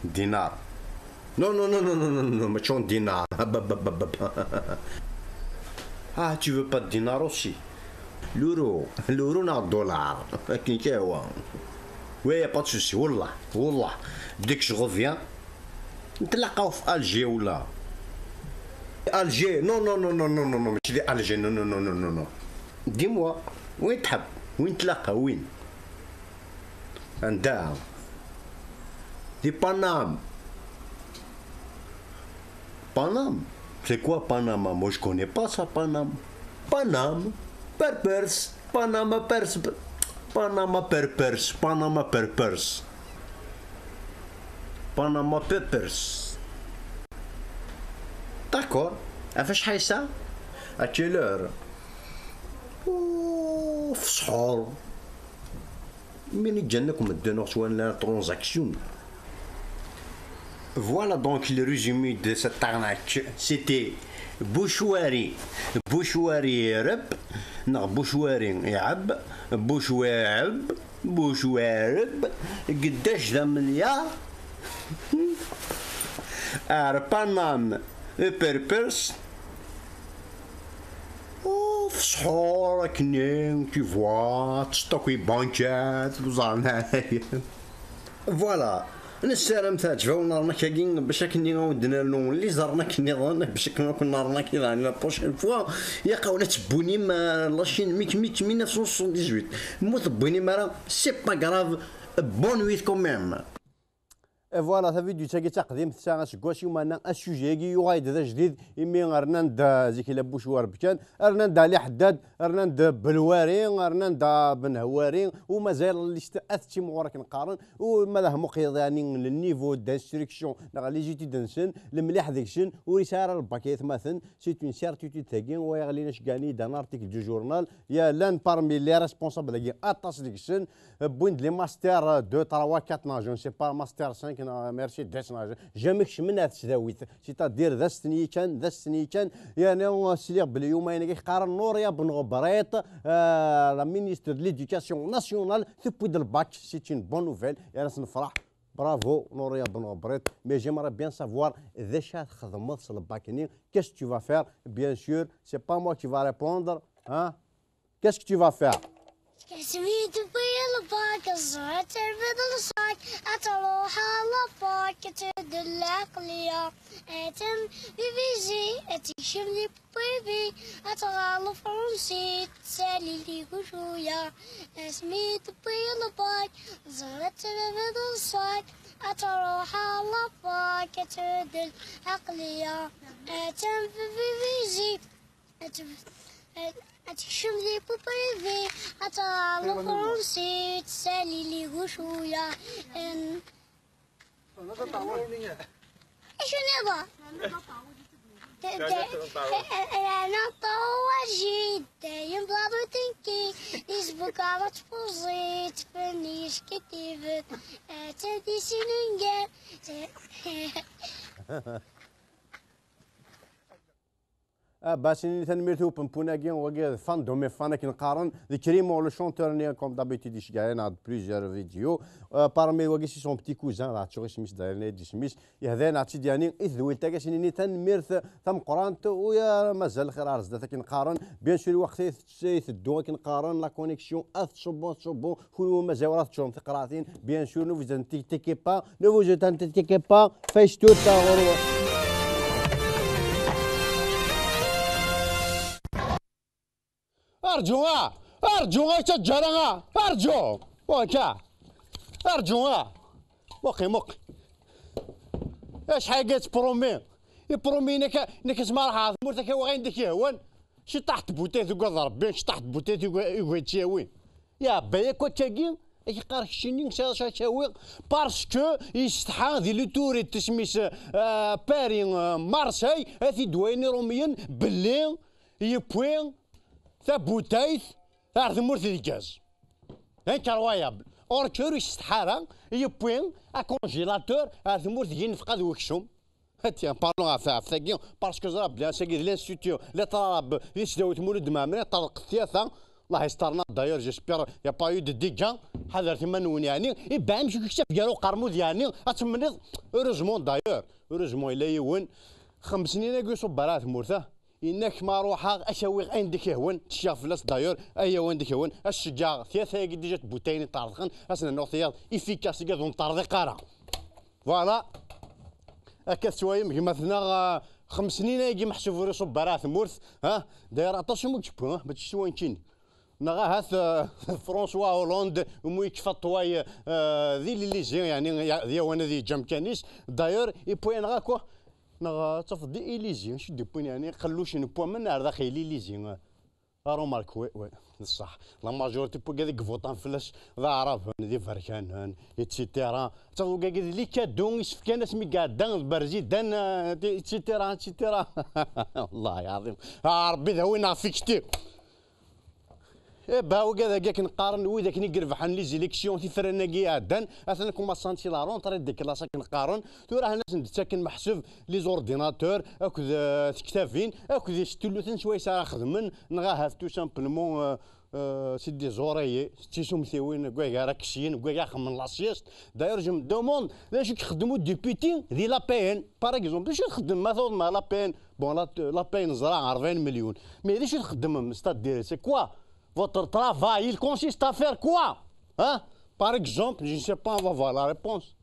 dinars. Non, non, non, non, non, non, non, mais tu en dinars. Ah, tu veux pas de dinars aussi? L'euro, l'euro, non, dollar. Oui, y a pas de souci. Wallah, wallah. Dès que je reviens, نتلاقاو في Alger ولا Alger. Non, non, non, non, non, non, non, ماشي دي Alger. Non, non, non, non, non, non. Dis-moi, وين تحب؟ وين نتلاقاو؟ وين؟ عندها دي Paname. Paname. C'est quoi Paname? Moi, je connais pas ça, Paname. Paname. Papers. Panama Papers. Panama Papers. Panama Papers. Panama Papers. D'accord. À quelle heure? Ouf, sahur. Mi ǧǧan akk medden ur ttwalin ara transaction. Voilà donc le résumé de cette arnaque. C'était Bouchouari, Bouchouari Reb, non, Bouchouari Iab, Bouchouareb, Bouchouareb, Geddac d amelyaṛ, ar Paname, Purpose. Ur tṣeḥḥur akkenni, tu vois, tseṭṭak ibankat, ur ẓerren ara. Voilà. Nessaram teɛǧeb-awen lernak-agi, bac akken ad wen-d-nernu les arnaques nniḍen, bac akken ad ken-nernak daɣen la prochaine fois. Yaqawen ad tebbunim, euh, la Chine, mik, mik, mille neuf cent soixante-dix-huit. Ma ur tebbunim ara, c'est pas grave. Bonne nuit quand même. Et voilà, tavidyut-agi d taqdimt, tesɛa aseggas, i umana, asujet-agi yuɣal-d d ajdid, imi rnan-d, ah, Zikila Bucwar Bkan, rnan-d Ali Ḥeddad, rnan-d Belwari, rnan-d, ah, Ben Hwari, u mazal lista ad tettimɣur akken qqaren, u ma d ahmuq yeḍ, yani, le niveau d'instruction, neɣ les études-nsen, lemliḥ deg-sen, ur yesɛi ara lbak ay atmaten, c'est une certitude tagi, wa yeɣlin acgani d'un article du journal, ya llan parmi les responsables-agi, aṭas deg-sen, wwin-d les masters deux, trois, quatre, non, je ne sais pas, master cinq, non, merci, dix, non, je- jamais kecmen ar tesdawit. C'est-à-dire, d astenyi kan, d astenyi kan. Yerna sliɣ belli yumayen-agi qqaren Nouria Ben Ɣebriṭ, euh, la ministre de l'Éducation nationale, tewwi-d lbak, c'est une bonne nouvelle. Yerna s nefraḥ. Bravo, Nouria Ben Ɣebriṭ. Mais j'aimerais bien savoir d acu ara txedmeḍ s lbak-nni. Qu'est-ce que tu vas faire? Bien sûr, c'est pas moi qui va répondre, hein? Qu'est-ce que tu vas faire? Asmi tewwi lbak, ẓret terbiḍ lṣak, ad truḥ ɣer la fac, ad tbeddel lɛeqliya. Atan bibizi, ad tekcem di privi, ad tɣer lefransit, tesali li kucuya. Asmi tewwi lbak, ẓret terbiḍ lṣak, ad truḥ ɣer la fac, ad tbeddel lɛeqliya. Atan bibizi, ad teb-, ad, ad tekcem di puprivi, ad tɣer lefransit, tesali li kucuya. Em, acu nniḍen? Rana ṭawajid, dayem ḍaru tenki, isbuka ad tfuẓi, tfenni iskitiben, atan di sinengan. Ah, bas ini tanemmirt i upempun-agi, wagi d fan de mes fans akken qqaren, d Crimo, le chanteur-nni, comme d'habitude, iceggeɛ-aneɣ-d plusieurs vidéos. Euh, parmi wagi, c'est son petit cousin, la ttuɣ isem-is, d ayen ay d isem-is. Yehda-aneɣ-tt-id, yani, i tedwilt-agi, ad s-nini tanemmirt tameqqrant, u ya mazal lxir ar zdat akken qqaren. Bien sûr, lweqt ay t-, ay teddu akken qqaren, la connexion ad tettṣubbu, ad tettṣubbu, Kunwi mazal ur teččurem tiqraɛtin, bien sûr, ne vous inquiétez pas, ne vous inquiétez pas, face to face ɣur-, Arǧu, ah! Arǧu, ah, ttaǧǧara, ah! Arǧu! Waka! Arǧu, ah! Muqi, muqi. Acḥal i yettpromi? Ipromi, nekk, nekk asma ruḥeɣ ɣer tmurt, akka waɣ ayen d ak-yehwan. Ciṭaḥ n tbutayt ugaḍ Rebbi, ciṭaḥ n tbutayt uga-, ugaḍ ttyawi. Yeɛba yakk akkagi, ak-iqqar keččini, sɛiɣ acu ad k-awiɣ, parce que yessetḥa di l'autorité, isem-is, euh, Paris, euh, Marseille, ad t-id-wayen Iṛumiyen belli yewwi tabutayt ar tmurt d gaz. Incroyable. Or que ur yessetḥa ara, yewwi acongélateur ar tmurt d yinefqa d weksum. Tiens, parlons ɣef, ɣef tagi, parce que ẓriɣ belli ass-agi d l'institut lettre arabe di tesdawit Mulud Mɛemmri, ṭṭerḍqet tyata, Allah yesṭerna, d'ailleurs, j'espère, y a pas eu de dégâts, ḥadret iman-nwen, yeɛni, iba amek i k-iksaf gar uqermud, yeɛni, ad temmliḍ, heureusement, d'ailleurs, heureusement, yella yiwen, xems snin-agi ur iṣubb ara ɣer tmurt, ah, yenna-k ma ruḥeɣ, ad k-awiɣ ayen d ak-ihwan, ttekkiɣ fell-as, d'ailleurs, ad yawi ayen d ak-ihwan, ad ceggɛeɣ tyata-agi déjà n tbutayin iṭerḍqen, ad s-nernuɣ tiyaḍ efficace, agi d ur neṭṭerḍiq ara. Voilà. Akka tettwalim gma-tneɣ, ah, xems snin ayagi meḥsub ur iṣubb ara ɣer tmurt, ha? D'ailleurs, aṭas umi yewwi, ha? Mačči s wankini. Neɣ ahat, ah, François Hollande, umi yekfa ṭṭway, ah, di l'Élysée, yeɛni, ya-, d yawan ad yeǧǧ amkan-is. D'ailleurs, yewwi-aneɣ akk, neɣ, ah, tafeḍ di Élysée, acu d-yewwin, yeɛni, qelluc n waman ar daxel Élysée, ah. Arumark, oui, oui, d ṣṣeḥ. La majorité n wigad i ivuṭan fell-as d Aɛraben, d Iberkanen, et cetera. Taɣuga-agi d les cadeaux i s-fkan asmi i iɛedda d Berzidan, euh, et cetera, et cetera. Wallahi ɛḍim. Ah, Ṛebbi d awin ɣef ikti. Eh, bah, wigad-agi akken qqaren, wid akken i irebḥen les élections, tifranin-agi iɛeddan, atan commencent si la rentrée des classes akken qqaren, tura ḥna asen-d-ttaken meḥsub les ordinateurs, akked, euh, tektabin, akked isettuluten s wayes ara xedmen, neɣ ahat tout simplement, euh, Euh, c'est des oreillers, d tisumtiwin n wagi ara ksyen, n wagi ara xemmen la sieste. D'ailleurs, je me demande d acu i ixeddem udéputé di l'A P N. Par exemple, d acu i txeddem ma tawḍem ɣer l'A P N? Bon, la, l'A P N ẓra ṛebɛin millions. Mais d acu i txeddmem, c'est-à-dire, c'est quoi votre travail? Il consiste à faire quoi? Hein? Par exemple, je ne sais pas, on va voir la réponse.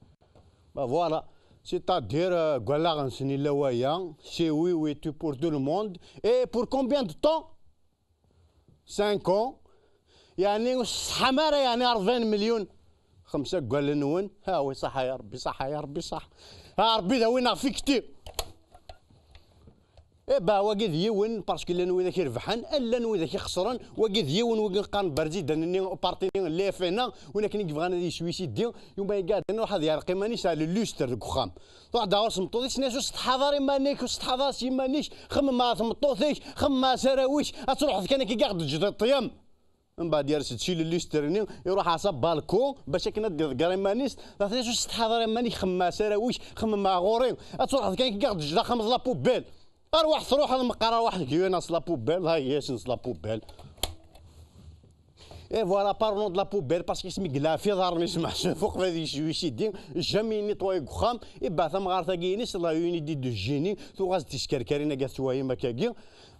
Ben voilà. C'est-à-dire, euh, deg wallaɣ-nsen yella waya, c'est oui, oui, tu pour tout le monde. Et pour combien de temps? Cinq ans. Yeɛni ur tsetḥam ara, yeɛni ṛebɛin millions. Xemsa deg wallen-nwen. Ha, wi ṣaḥa ya Ṛebbi, ṣaḥa ya Ṛebbi, ṣaḥa. Ha, Ṛebbi d awin ɣef ikti. Eh ben, wagi d yiwen, parce que llan widak irebḥen, llan widak ixesren, wagi d yiwen, wagi qqaren berzidan-nni, uparti-nni, l'F N A, win akken i yebɣan ad yeswisidi, yuma iqeɛden, iruḥ ad yeɛreq iman-is, ɛli luster deg uxxam. Truḥ daɣ ɣer tmeṭṭut-is, tenna-as: "Ur setḥaḍ ara iman-ik, ur setḥaḍ ara s yiman-ik, xemmem ɣer tmeṭṭut-ik, xemmem ɣer tarraw-ik, ad truḥeḍ kan akka i ɣ-d-teǧǧeḍ i ṭṭyam." Mbeɛd yers-d si luster-nni, iruḥ ɣer sa balcon, bac akken ad d-iḍegger iman-is, dɣa tenna-as: "Ur setḥaḍ ara iman-ik, xemmem ɣer tarraw-ik, xemmem ɣer ɣur-i, ad truḥeḍ kan akka i ɣ-d-teǧǧeḍ axxam d la poubelle." Arwaḥ truḥeḍ meqqar arwaḥ deg yun s la poubelle, ha yes s la poubelle. Et voilà, parlons de la poubelle, parce que ismi yella ɣef iḍarren-is meḥsub uqbel ad yeswisidi, jamais nettoyé deg uxxam, ibɛet amɣar tagi-ines, la unité de génie, tuɣ-as-d tiskerkarin agi tettwayim akkagi.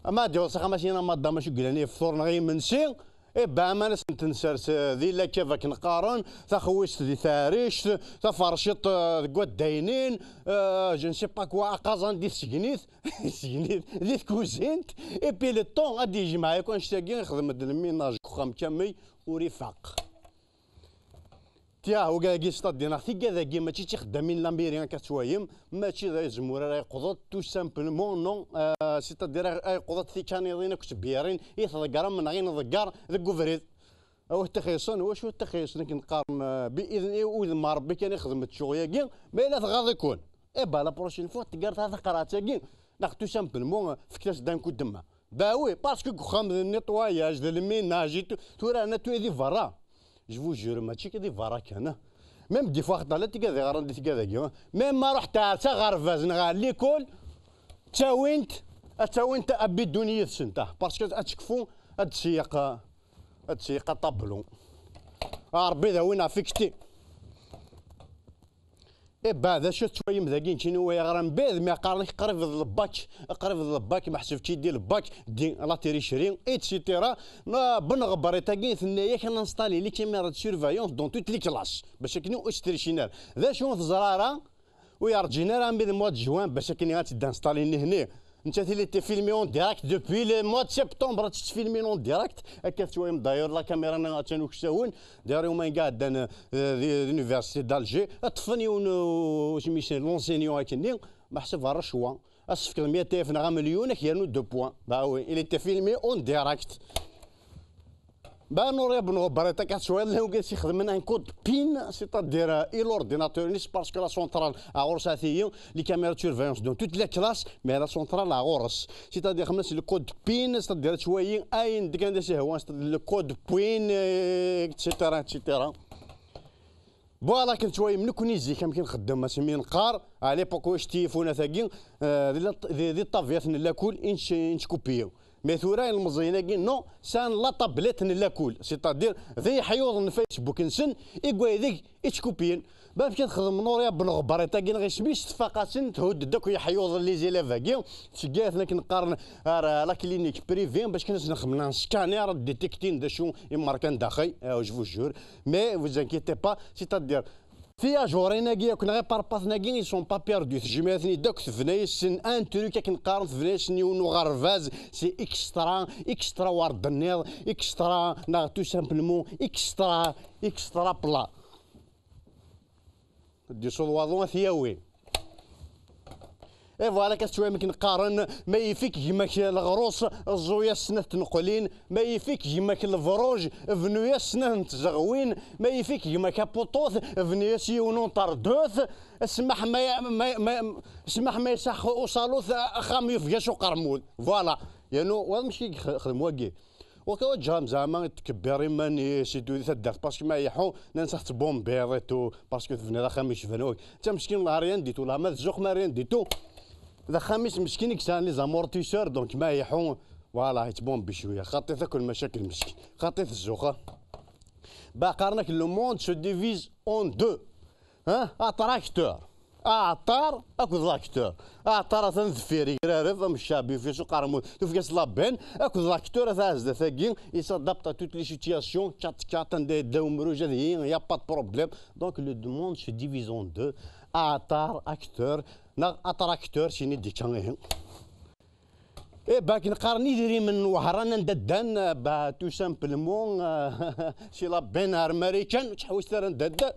Ama ad iruḥ s axxam, as-yini: "A madame, acu yellan, ifṭur neɣ imensi?" Ibɛa aman ad sen-ten-sers, eh, di la cave akken qqaren, taxewwist di taɛrict, taferciṭ, eh, deg waddaynin, eh, je ne sais pas quoi, aqaẓan di tsegnit. Seg-nni di tkuzint, et puis le temps ad d-yejmeɛ yakk annect-agi, ixdem-d lminaj deg uxxam kamel, ur ifaq. Tiens, wagi, c'est-à-dire, tigad-agi mačči d tixeddamin lamiri akka tettwayem, mačči d azemmur ara yeqḍeḍ, tout simplement, non, euh, c'est-à-dire, ay yeqḍeḍ tikaniḍin akked tebyirin i tḍeggrem neɣ i nḍegger deg ubrid. Awah ttixisen, wacu ttixisen akken qqaren, euh, bi idni udem n Ṛebbi kan ixdem ccɣel-agi, ma yella tɣaḍ-iken. Eh ben, la prochaine fois, teggar ta taqerɛet-agi, neɣ tout simplement, fket-as-d un coup de main. Bah oui, parce que deg uxxam d nettoyage, d lminaj, et tout, tura nettoyer di berra. Je vous jure, mačči kan di berra kan, ah. Même des fois, xaṭa la tigad iɣran di tigad-agi, ah. Même ma ruḥ tɛersa ɣer baz neɣ ɣer l'école, ttawint, ad ttawint abidun yid-sent, ah. Parce que ad tekfu, ad tseyyeq, ah, ad tseyyeq aṭablu. Ah, Ṛebbi d awin ɣef ikti. Eh ben, d acu tettwayem dagi, nekkini wa yeɣran bid, mi qqaren-ak qrib d lbak, qrib d lbak, meḥsub-tt-id di lbak, di la tricherie, et cetera. Ma Ben Ɣebrit-agi, tenna-yak ad ninstali les caméras de surveillance dans toutes les classes. Bac akken ur tttricin ara. D acu ur teẓra ara, ur yerǧin ara armi d mois de juin, bac akken ad tt-id-instalin nihni. Nettat, il était filmé en direct depuis le mois de septembre, ad tettfilmin en direct. Akka tettwayem, d'ailleurs, la caméra-nni attan uksawen. D'ailleurs, yuma iɛeddan, euh, di, di l'université d'Alger, ṭṭfen yiwen, euh, isem-is, l'enseignant akkenni, meḥsub ɣer ccwa. Ad s-tefkeḍ meyya alef neɣ amelyun, ad k-yernu deux points. Bah oui, il était filmé en direct. Bah, Nouria Ben Ɣebrit, akka tettwaliḍ, llan wigad i s-ixedmen un code PIN, c'est-à-dire, euh, i l'ordinateur-nni, parce que la centrale, à ɣur-s ati, les caméras de surveillance dans toutes les classes, mais la centrale, à ɣur-s. C'est-à-dire, xemmen-as le code PIN, c'est-à-dire, tettwali ayen d kan d as-ihwan, c'est-à-dire, le code PIN, euh, et cetera, et cetera. Voilà, akken tettwalim nekkni zik amek i nxeddem, asmi neqqar, à l'époque, ur icettifunat-agi, euh, di la, di, di ṭṭabiyat n lakul i nec-, i nettkupiyi. Mais tura, ilmeẓyen-agi, non, sɛan la tablette n lakul, c'est-à-dire, d iḥyuḍen n Facebook-nsen, i deg waydeg i ttkuppiyen. Ba, amek ad xedmen Nouria Ben Ɣebrit-agi, neɣ isem-is, tfaq-asen, thudd-d akk iḥyuḍen, les élèves-agi, tceggeɛ-iten akken qqaren ar, euh, la clinique privée, bac kan ad sen-xedmen un scanner, ad détectin d acu i imerkan daxel, euh, je vous jure. Mais vous inquiétez pas, c'est-à-dire, tiyajurin-agi akk neɣ iparpaten-agi, ils sont pas perdus. Tejmeɛ-iten-id akk, tebna-yasen un truc akken qqaren, tebna-yasen yiwen n uɣerbaz, c'est extra, extra war d-tenniḍ, extra, neɣ tout simplement, extra, extra plat. Ad d-isuḍ waḍu, ad t-yawi. Et voilà, akka tettwayem akken qqaren, ma yif-ik gma-k leɣrus, ẓẓu-yas snat tneqlin, ma yif-ik gma-k lebruj, bnu-yas snat n tzeɣwin, ma yif-ik gma-k apuṭut, bnu-yas yiwen n uṭerdut, smaḥ ma, ma, ma, smaḥ ma yesɛa usalut, axxam yufeg-as uqermud. Voilà. Yernu, wa mačči i yexdem wagi. Waka wa ǧǧam zeɛma ittkebbir iman-is i ddu di taddart, parce que ma iḥu, nnan-as ad tettbumbiḍ et tout, parce que tebniḍ axxam yecban wakk. D tameskin, la rien du tout, la ma tzuxx ma rien du tout. D axxam-is meskin i yesɛan les amortisseurs, donc ma iḥu, Voilà, yettbombi cwiya. Xaṭi-t akk lmacakil meskin. Xaṭi-t zzux, ha. Ba qqaren-ak, le monde se divise en deux. Hein? Aṭer acteur. Aɛṭar akked l'acteur. Aɛṭar atan deffir, yegrared am ccaɛbi, yufa-yas uqermud, tufa-yas la benne, akked l'acteur atan zdat-agi, il s'adapte à toutes les situations, quatre quatre, anda yedda umruj ad yi, y a pas de problème. Donc le monde se divise en deux. Aɛṭar acteur, neɣ aṭer acteur, sini d-ikka ihi. Eh ben, akken qqaren, idrimen n Wehran anda ddan, eh, bah, tout simplement, eh, si la benne ar Marikan, ur ttḥewwiset ara anda ddan.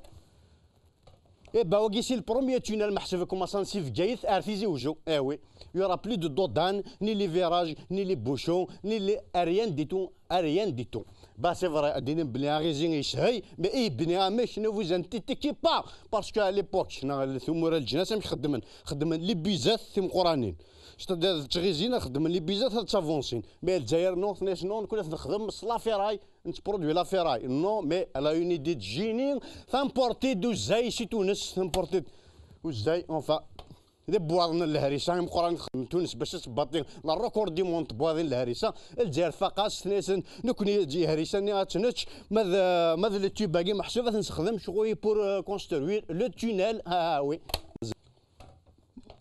Eh ben, wagi c'est le premier tunnel, meḥsub, commençant si Bgayet ar Tizi Uzzu. Eh oui, il y aura plus de dodanes, ni les virages, ni les bouchons, ni les, rien du tout, rien du tout. Bah, c'est vrai, ad d-inim belli aɣizi yeshel, mais i yebni amek, ne vous inquiétez pas, parce que à l'époque, neɣ tumura n leǧnas amek xeddmen, xeddmen les busettes timeqqranin. C'est-à-dire, d tɣizin ad xeddmen les busettes ad ttavancin. Mais Lezzayer, non, tenna-yas, non, nekkni ad nexdem s la ferraille, nettproduit la ferraille. Non, mais elle a une idée de génie, tamportée d uzzay si Tunes, tamportée d uzzay, enfin, d ibwaḍen n lehrisa imeqqranen xedmen Tunes bac ad tbaṭi la record du monde n tebwaḍin n lehrisa. Lezzayer tfaq-as, tenna-yasen, nekkni ihrisa-nni ad tt-nečč, ma d, ma d le tube-agi meḥsub ad t-nessexdem ccɣel pour, euh, construire le tunnel. Ah, ah, oui.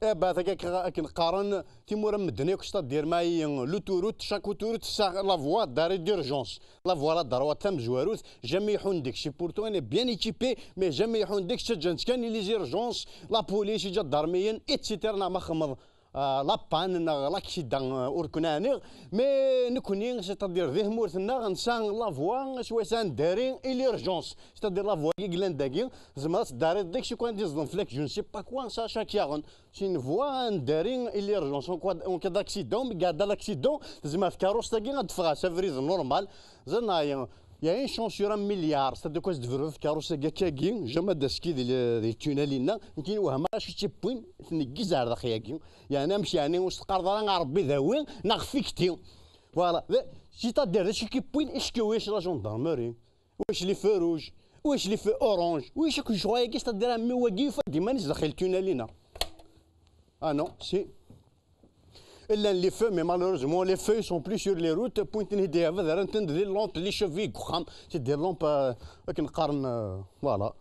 Eh ben, tagi akken qqaren timura n medden akk, c'est-à-dire, ma i l'autoroute, chaque autoroute tesɛa la voie d'arrêt d'urgence. La voie la droite tamezwarut, jamais iḥun deg-s. Pourtant, elle est bien équipée, mais jamais iḥun deg-s, ttaǧǧan-tt kan i les urgences, la police, iǧadarmiyen, et cetera. Neɣ ma xedmeḍ, euh, la panne, neɣ l'accident, euh, ur ken-ɛniɣ. Mais nekkni, c'est-à-dire, di tmurt-nneɣ, nesɛa la voie, swayes ad neddari i l'urgence. C'est-à-dire, la voie i yellan dagi, tzemreḍ ad teddariḍ deg-s, ukan ad d-iẓḍem fell-ak, je ne sais pas quoi, ça, chaque yaɣen. C'est une voie, un daring, il est urgent. En cas, en cas d'accident, mais garde l'accident, tzemreḍ tkeṛṛust-agi ad d-teffeɣ s abrid normal. Ẓer, il y a une chance sur un milliard. C'est-à-dire, quoi, de vrut, tkeṛṛust-agi, jamais de ski, des, des tunnels, il y a, qui nous a marché, c'est point, c'est une guizarde, il y a, il y a un homme qui a un, on se regarde dans un arbre, ben oui, on a fixé. Voilà. C'est-à-dire, c'est qui point, est-ce que oui, c'est la gendarmerie? Wesh les feux rouges, wesh les feux orange, wesh akk lecɣal-agi, c'est-à-dire, am wagi yufa-d iman-is daxel tunnel-ina. Ah non, si. Llan les feux, mais malheureusement, les feux sont plus sur les routes. Point-nni d-yabad ara nten di lampes, les cheveux deg uxxam. C'est des lampes, euh, akken qqaren, euh, voilà.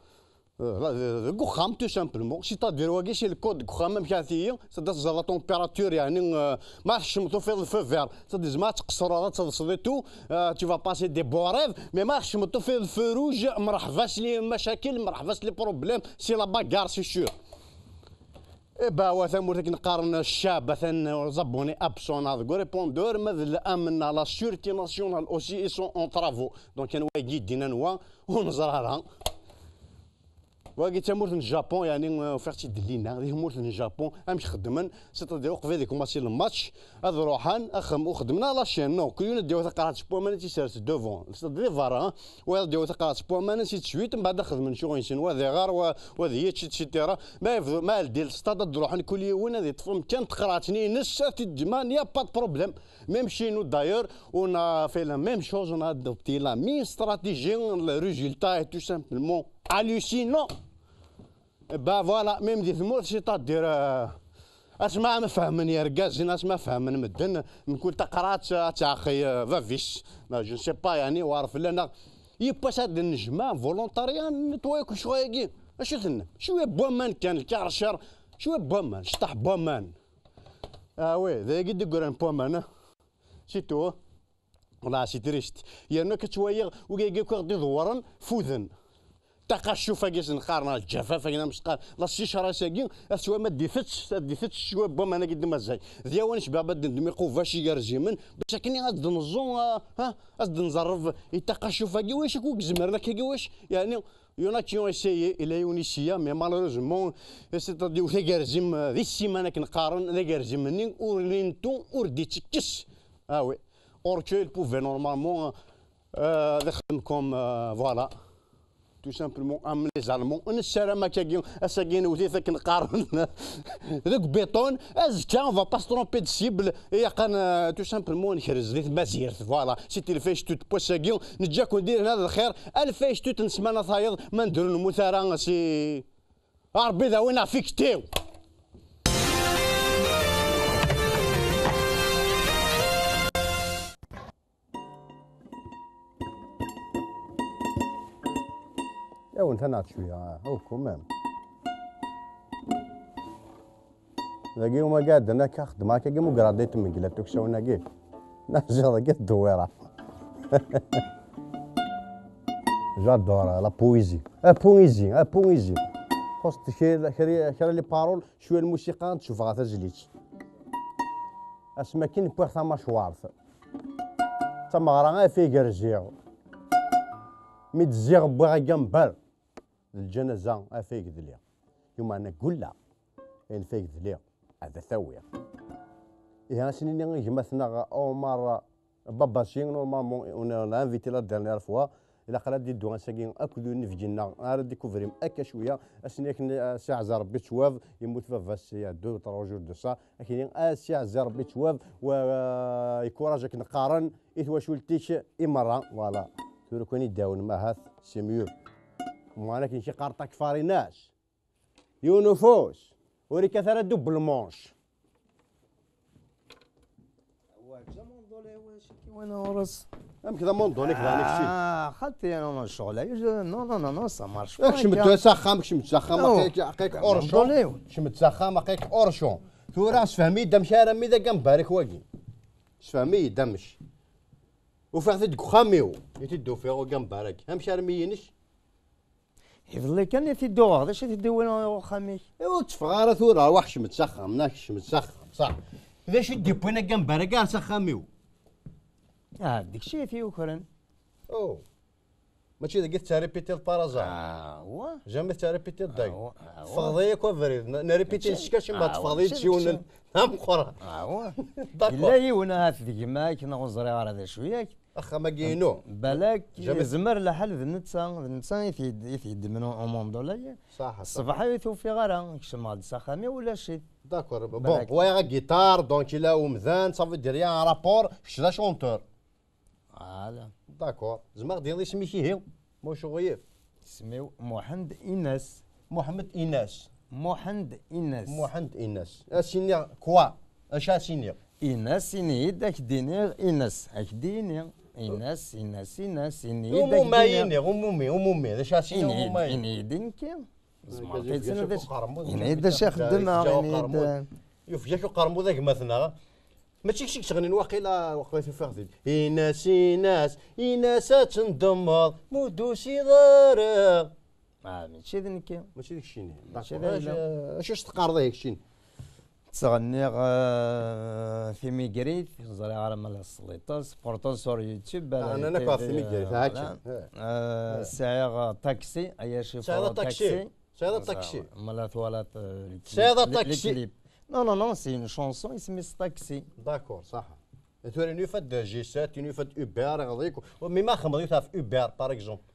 Euh, là, de, de, deg uxxam, tout simplement. C'est-à-dire, wagi, c'est le code deg uxxam, amek ara tili, c'est-à-dire, la température, yani, euh, ma tḥeccmeḍ tufiḍ le feu vert, c'est-à-dire, ma tqeṣṣreḍ, ad teḍseḍ et tout, euh, tu vas passer des bons rêves, mais ma tḥeccmeḍ tufiḍ le feu rouge, mreḥba s les macakel, mreḥba s les problèmes, c'est la bagarre, c'est sûr. Eh ben, wa tamurt akken qqaren ccab, atan les abonnés absents deg répondeur, ma d l'AMNA, la sûreté nationale aussi, ils sont en travaux. Donc, anwa i d-yennan wa, ur neẓri ara. Wagi d tamurt n Japon, yani, uh, ufiɣ-tt-id llinna, di tmurt n Japon, amek xeddmen, c'est-à-dire, uqbel ad ikumasi le match, ad ruḥen, axem, ur xeddmen ara la chaîne, non, kul yiwen ad d-yawi taqerɛet n waman ad tt-isers devant, c'est-à-dire, di berra, hein, wa ad d-yawi taqerɛet n waman, ainsi de suite, mbeɛd ad xedmen ccɣel-nsen, wa ad iɣer, wa, wa ad yečč, et cetera. Ma yebdu, ma ldi le stade, ad d-ruḥen kul yiwen, ad yeṭṭef amkan, taqerɛet-nni ines, ad t-id-ǧemɛen, y a pas de problème. Même chez nous, d'ailleurs, on a fait la même chose, on a adopté la même stratégie, le résultat est tout simplement hallucinant. Ben voilà, même di tmurt, c'est-à-dire, euh, asma ma fehmen yergazen, asma fehmen medden, mkul taqerɛet ad tɛexxi, euh, bab-is. Non, je ne sais pas, yani, war fell-aneɣ. Yiwwas ad d-nejmeɛ volontariat, nettoyer akk ccɣel-agi. Acu tennem? Cwiya n waman kan, lkarcer, cwiya n waman, cṭeḥ n waman. Ah oui, d ayagi d-yeggran n waman, ah. C'est tout. Wala, c'est triste. Yerna akka ttwaliɣ, wigagi akk i ɣ-d-iḍewwren, fuden. Taqaccuf-agi s-neqqar, neɣ lǧafaf-agi, neɣ mesqar, la sécheresse-agi, ad twam ad d-itett, ad d-itett cwiya n waman-agi d-mazay. D yawan cbab ad d-ndem iqubac igerzimen, bac akken ad d-neẓẓu, ah, ah, ad d-nẓerreb i taqaccuf-agi, wac akk i izemren akka-agi, wac, yani, il y en a qui ont essayé, ila yiwen i sya, mais malheureusement, c'est-à-dire, d agerzim, euh, di ssiman akken qqaren, d agerzim-nni ur nintu, ur d-ittekkes. Ah oui. Or que il pouvait normalement, euh, ad ixdem comme, euh, voilà. Tout simplement, am les Allemands. Nessaram akkagi, ass-agi newwet-it akken qqaren deg béton. Azekka, on va pas se tromper de cible. Ilaq ad n-, euh, tout simplement, nekrez di tmazirt. Voilà. C'était le Facebook n wass-agi. Neǧǧa-ken di lehna d lxir. Ad Facebook n ssmana tayeḍ, ma nedru nemmut ara, si Ṛebbi d awin affecté. Awen tanaɣ cwiya, ah, oh, quand même. Dagi uma qɛedden akka, xeddmeɣ akka, agi mugraḍ i tmegla tuksawen-agi. Naziḍ agi ddewwira. J'adore la poésie. La poésie, la poésie. Xus kra, kra, kra les paroles, cwiya lmusiqa, ad tcebɣeɣ tazlit. Asmi akken wwiɣ tamacwart. Tameɣra afeg rziɣ. Mi d-zziɣ wwiɣ agambar. D lǧanaza afeg dliɣ. Yumeɛna gulleɣ. Ayen feg dliɣ. Ad t-awiɣ. Ihi, ad s-nini i gma-tneɣ Omar, Baba Si, normalement, on l'a invité la dernière fois. Ilaq ara d-iddu ass-agi akked unebgi-nneɣ, ara d-ikuvrim akka cwiya. Ass-nni akken, eh, si ɛza Rebbi ttwav, yemmut baba-s, yeɛdu trois jours de ça. Akken, a si ɛza Rebbi ttwav, wa, eh, ikuraǧ akken qqaren i twacult-ik i merra. Voilà. Tura kan i d-awnem ahat, c'est mieux. Mwan akken k-iqqar takfarinas. Yiwen ufus. Ur ikkat ara double manche. Amek d amunduli-k daɣen i kečči? Ah, xaṭi, non, non, ccɣel-agi, je, non, non, non, non, ça marche pas. Kecmet s axxam, kecmet s axxam, aql-ik, aql-ik urcu. Kecmet s axxam, aql-ik urcu. Tura sefhem-iyi-d amek armi d agambar-ik wagi. Sefhem-iyi-d amek. Ufiɣ-t-id deg uxxam-iw i t-id-ufiɣ ugambar-agi. Amek armi inek? Iḍelli kan i t-id-uɣeɣ, d acu i t-id-iwin ɣer uxxam-ik? Ur tteffeɣ ara tura, arwaḥ kecmet s axxam, neɣ kecmet s axxam, ṣaḥ. D acu i d-iwwin agambar-agi ar s axxam-iw? Ah, d kečč i t-yukren. Oh. Mačči dagi tettaripitiḍ par hasard? Awa. Jamais tettaripitiḍ dagi. Awa, awa. Teffɣeḍ-iyi akk abrid. N-, nripiti s kečč, ma teffɣeḍ-iyi-d s yiwen d ameqqran. Awa. D'accord. Yella yiwen ahat d gma-k, neɣ ur ẓriɣ ara d acu yak. Axxam-agi inu. Balak, jamais. Yezmer lḥal d netta, d netta i t-id-, i t-yeddmen umundul-agi. Ṣaḥ, ṣaḥ. Ṣṣbeḥ ur t-ufiɣ ara, kecmeɣ-d s axxam-iw, ulac-it. D'accord. Bon, balak. Wayeɣ agiṭar, donc il a umdan, ça veut dire il y a un rapport, kečč d achanteur. Voilà. D'accord. Zemreɣ d-iniɣ isem-ik ihi? Muc uɣyif. Isem-iw Muḥend Inas. Muḥend Inas. Muḥend Inas. Muḥend Inas. Ad s-iniɣ quoi? Acu ad s-iniɣ? Inas, ini-yi-d, ad k-d-iniɣ Inas. Ad k-d-ini. Inas, Inas, Inas, ini-yi-d, ad k-d-iniɣ. Umumi, umumi, umumi. D acu ad s-iniɣ umumi? Ini-yi-d, ini-yi-d i nekki. Tzemreḍ ad tiniḍ d acu, ini-yi-d d acu i xeddmeɣ, ini-yi-d. Yufeg-ak uqermud a gma-tneɣ. Mačči kečč i yettɣennin waqila, waqila tufiɣ-t-id. Inas, inas, inas ad tendemmeḍ, ma ur d-tusiḍ ara. Ah, mačči d nekki. Mačči d keččini. Mačči d ayla. Acu, acu s-teqqareḍ ihi keččini? Ttɣenniɣ, eh, timigrit, ur ẓriɣ ara ma la tesliḍ-as, pourtant sur YouTube, ah, ala, nnan akk ɣef timigrit, voilà. Eh. Eh, sɛiɣ, eh, taxi, aya chauffeur taxi. Sɛiḍ aṭaksi? Tesɛiḍ aṭaksi? Ma la twalaḍ, euh, le clip, sɛiḍ le, le aṭaksi? Clip. Non, non, non, c'est une chanson, isem-is Taxi. D'accord, ṣaḥ. Tura inu yufa-d G sept, inu yufa-d Uber, iɣḍi-k. Mi ma xedmeḍ yiwet ɣef Uber, par exemple?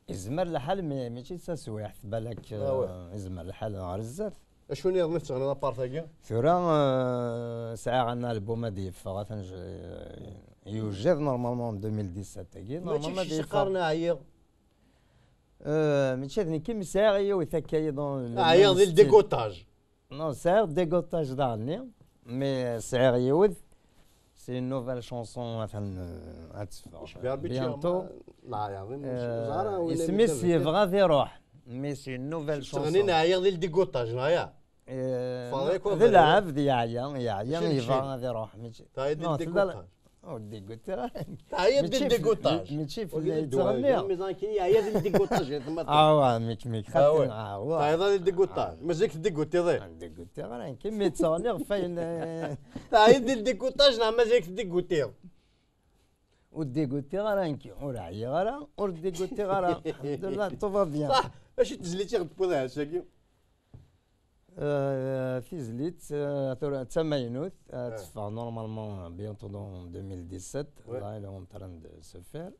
Yezmer lḥal, mais mačči d taswiɛt, balak, ah, ouais, euh, yezmer lḥal ɣer zdat. Acu nniḍen i tettɣenniḍ apart-agi? Tura, euh, sɛiɣ un album ad yeffeɣ, atan j-, yewjed normalement en deux mille dix-sept-agi. Mačči normalement kečč i s-iqqaren ɛyiɣ? Euh, mačči d nekk i m-, sɛiɣ yiwet akka yiḍen. Ah, yiḍ di le dégoûtage. Non, sɛiɣ dégoûtage daɣenni, mais sɛiɣ yiwet. C'est une nouvelle chanson, atan, euh, ad teffeɣ bientôt. Euh, isem-is Yebɣa ad iruḥ, mais c'est une nouvelle chanson. Teɣnin ɛyiɣ di le dégoûtage, neɣ ya? Euh, d lɛebd yeɛya, yeɛya, yebɣa ad iruḥ. Mačči, non, tella, ur d-dégoûtage. Teɛyiḍ di dégoûtage. Mačči fell-i yettɣenni. Yeɛya di dégoûtage, ya tama. Awa, mik, mik, xaṭi, awa. Teɛyiḍ di dégoûtage. Mazal-ik tdégoûtiḍ, eh? Ur d-dégoûtiɣ ara, nekk mi ttɣenniɣ ɣef wayen, eh. Teɛyiḍ di dégoûtage neɣ mazal-ik tdégoûtiḍ? Ur d-dégoûtiɣ ara nekk, ur ɛyiɣ ara, ur d-dégoûtiɣ ara. Alhamdulillah, tout va bien. Ṣaḥ, acu n tezlit i ɣ-d-tewwiḍ ass-agi? Euh, tizlit, euh, tura d tamaynut, euh, teffeɣ normalement bientôt dans deux mille dix-sept. Ouais. Là, elle est en train de se faire.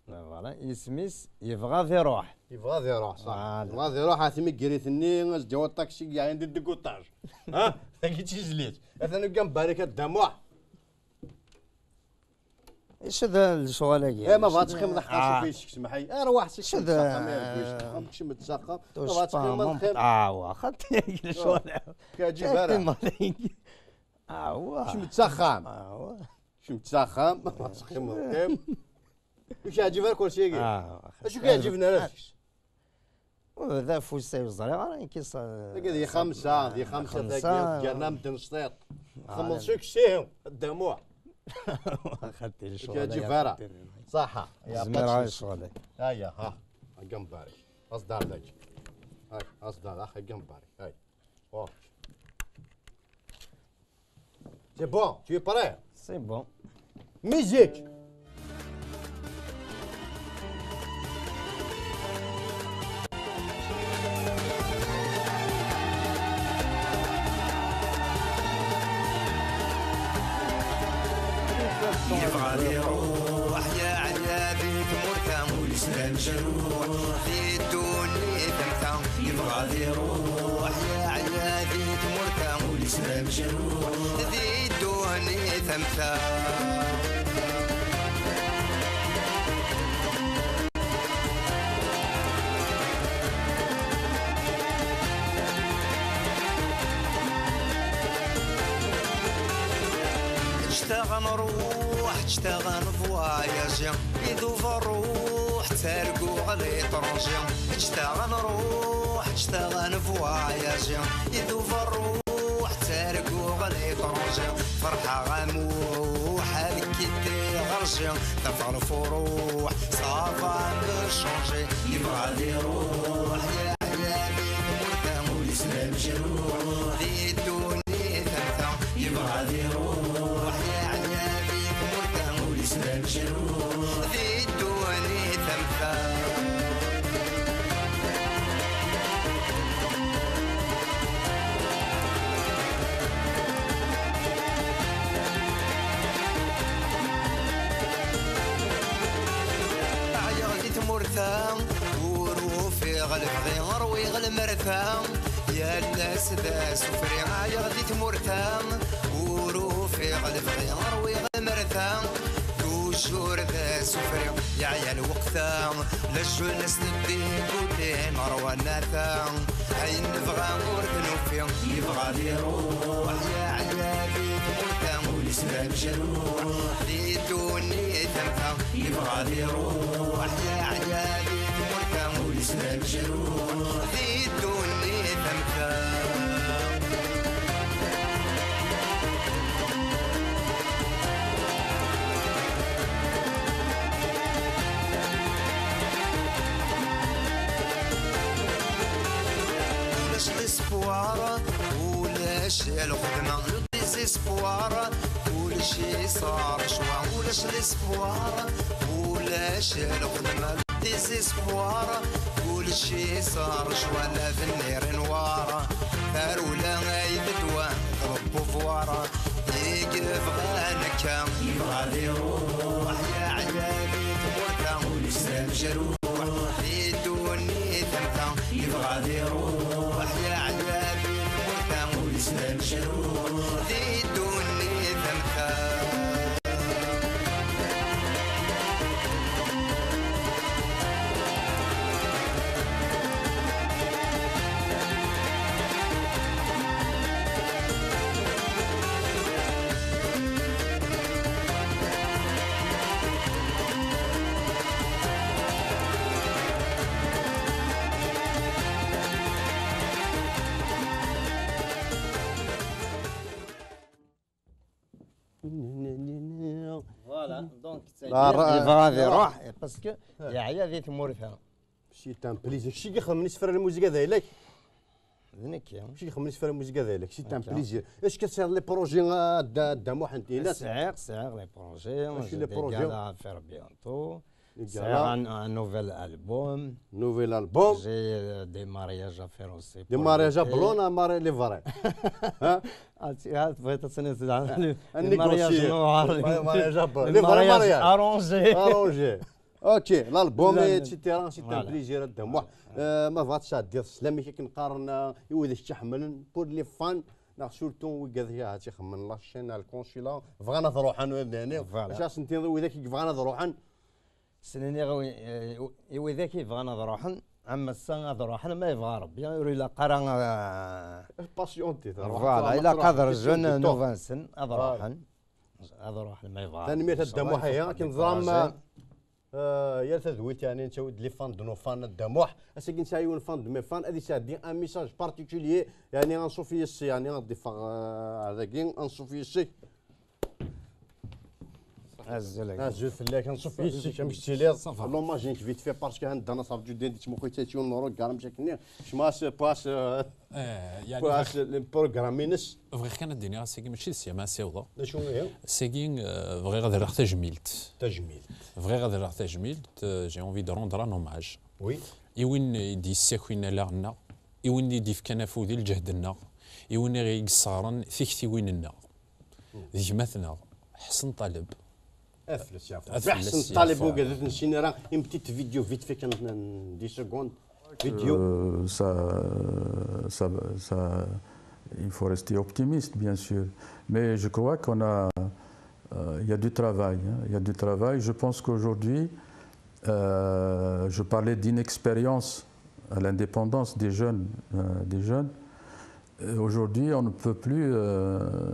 Euh, voilà, isem-is Yebɣa ad iruḥ. Yebɣa ad iruḥ, ṣaḥ. Voilà. Yebɣa ad iruḥ, a timigrit-nni, ad s-d-yawi aṭaksi yeɛyan di dégoûtage. Ha? Tagi d tizlit. Atan ugambar-ik a Dda Muḥ. Acu d lecɣal-agi? Eh, ma bɣa ad teqqimeḍ, ah, ḥqac ufis, semmeḥ-iyi. Arwaḥ, s-, acu d, kecmet s axxam, kecmet s axxam. Ma bɣa ad teqqimeḍ, qqim. Awa, xaṭi, lecɣal. Ur k-yeɛǧib ara. Awa. Kecmet s axxam. Awa. Kecmet s axxam, ma bɣa ad teqqimeḍ, qqim. Ur k-yeɛǧib ara kursi-agi? Ah, acu k-yeɛǧiben ara? D afus ay ur ẓriɣ ara, nekk s-, Tagi di xemsa, di xemsa, xemsa. Tagi, gerna medden sṭiṭ. Ah, xemmeḍ la. Suksi, ddamuḥ. Xaṭi, lecɣal, ǧǧib ara. Xaṭi. Ṣaḥa. Ya, zmireɣ pas. Lecɣal. Aya, ha. Agi mbarek. Aẓdar dagi. Hay, aẓdar, ah, agi mbarek. Hay. Ok. C'est bon, tu es prêt? C'est bon. Musique. Yebɣa ad iruḥ, yeɛya di tmurt-a, ul-is d amecruḥ di ddunit am ta. Yebɣa ad iruḥ, yeɛya di tmurt-a, ul-is d amecruḥ di ddunit am ta. Ǧǧet-aɣ ad nruḥ, ǧǧet-aɣ ad nvoyaji, idub ṛṛuḥ, ttarguɣ l'étranger. Ǧǧet-aɣ ad nruḥ, ǧǧet-aɣ ad nvoyaji, idub ṛṛuḥ, ttarguɣ l'étranger. Ferḥeɣ a Muḥ ad k-id-iɣerji, tafeɣ lfuruḥ, ça va me changer. Yebɣa ad iruḥ, yeɛya di tmurt-a, ul-is d amecruḥ di ddunit am ta. Yebɣa ad iruḥ, yeɛya di tmurt-a, ul-is d amecruḥ di ddunit am ta. Ɛyiɣ di tmurt-a, ur ufiɣ lebɣi, ṛwiɣ lmerta, yal ass d asufri. Ɛyiɣ di tmurt-a, ur ufiɣ lebɣi, ṛwiɣ lmerta, toujours d asufri. Yeɛya lweqt-a, la jeunesse n dégoûté, nerwa nnata, ayen nebɣa ur t-nufi. Yebɣa ad iruḥ, yeɛya di tmurt-a, ul-is d amecruḥ di ddunit am ta. Yebɣa ad iruḥ, yeɛya di tmurt-a, ul-is d amecruḥ di ddunit am ta. Ulac l'espoir, ulac lxedma, le désespoir, kulci ṣar ccwa. Ulac l'espoir, ulac lxedma, le désespoir, kulci ṣar ccwa. L'avenir est noir, tarewla ay d ddwa, le pouvoir i yebɣan akka. Yebɣa ad iruḥ, yeɛya di tmurt-a, ul-is d amecruḥ di ddunit am ta. Yebɣa ad iruḥ, yeɛya di tmurt-a, ul-is d amecruḥ di ddunit am ta. Voilà, donc, c'est-à-dire, yebɣa ad iruḥ, parce que yeɛya di tmurt-a. C'est un plaisir. Kečč i ixedmen isefra n lmuzika d ayla-k? D nekk. Kečč i ixedmen isefra n lmuzika d ayla-k, c'est un plaisir. Est-ce que tesɛiḍ les projets, a Dda, Dda Muḥend? Sɛiɣ, sɛiɣ les projets. Acu les projets? J'ai des galas à faire bientôt. Sɛiɣ un, un nouvel album. Nouvel album. J'ai, euh, des mariages à faire aussi. Des mariages à blonde, à mari-, les vrais. Hein? Ah, tu, ah, tu vas être, les mariages noirs, les mariages à blonde. Les vrais mariages arrangés. Arrangés. Ok, l'album, et cetera, c'est un plaisir, a Dda Muḥ. Euh, ma bɣa ad tesɛeddiḍ sslam-ik akken qqaren, euh, i wid i k-iḥemmlen, pour les fans, neɣ surtout wigad i tt-ixemmen la chaîne, le consulat, bɣan ad ruḥen, ad d-nini. Voilà. Acu ad sen-tiniḍ i widak i yebɣan ad ruḥen? Sen-iniɣ i, i, i widak i yebɣan ad ruḥen, am ass-a ad ruḥen, ma yebɣa Rebbi, ur ilaq ara, euh, patienter, voilà, ilaq ad rjun nnuba-nsen, ad ruḥen. Ad ruḥen, ma yebɣa Rebbi. Tanemmirt a Dda Muḥ, ihi, akken teẓram, Euh, yal tadwilt, yeɛni, nettawi-d les fans de nos fans, Dda Muḥ. Ass-agi nesɛa yiwen fan de mes fans, ad yesɛeddi un message particulier, yeɛni, anṣuf yes-s, yeɛni, ad d-iffeɣ, euh, ar dagi, anṣuf yes-s. Azul fell-ak, anṣuf yes-s, amek tettiliḍ? Ça va. L'hommage-inek vite fait, parce que anda nasaf ǧuden di tmuqi-tt yiwen n urugar, mec akkenni, kecma-s, pas, euh, Eh, yeɛni pas, bɣiɣ le programme-ines. Bɣiɣ kan ad d-iniɣ, ass-agi mačči d ssya ma ssiwḍeɣ. D acu ihi? Ass-agi, eh, bɣiɣ ad rreɣ tajmilt. Tajmilt. Bɣiɣ ad rreɣ tajmilt, eh, j'ai envie de rendre un hommage. Oui. I win i d-yessakin allaɣ-nneɣ, i win i d-yefkan afud i lǧehd-nneɣ, i win i ɣ-yesseɣren tiktiwin-nneɣ. Hmm. D gma-tneɣ, Ḥsen Ṭaleb. Ad fell-as yeɛfu. Ad fell-as yeɛfu. Ḥsen Ṭaleb, ugad, ad nessin ara une petite vidéo vite fait, kan, dix secondes. Vidéo. Euh, ça, ça, ça, il faut rester optimiste, bien sûr. Mais je crois qu'on a, euh, il y a du travail, hein. Il y a du travail. Je pense qu'aujourd'hui, euh, je parlais d'inexpérience à l'indépendance des jeunes, euh, des jeunes. Euh, aujourd'hui, on ne peut plus, euh,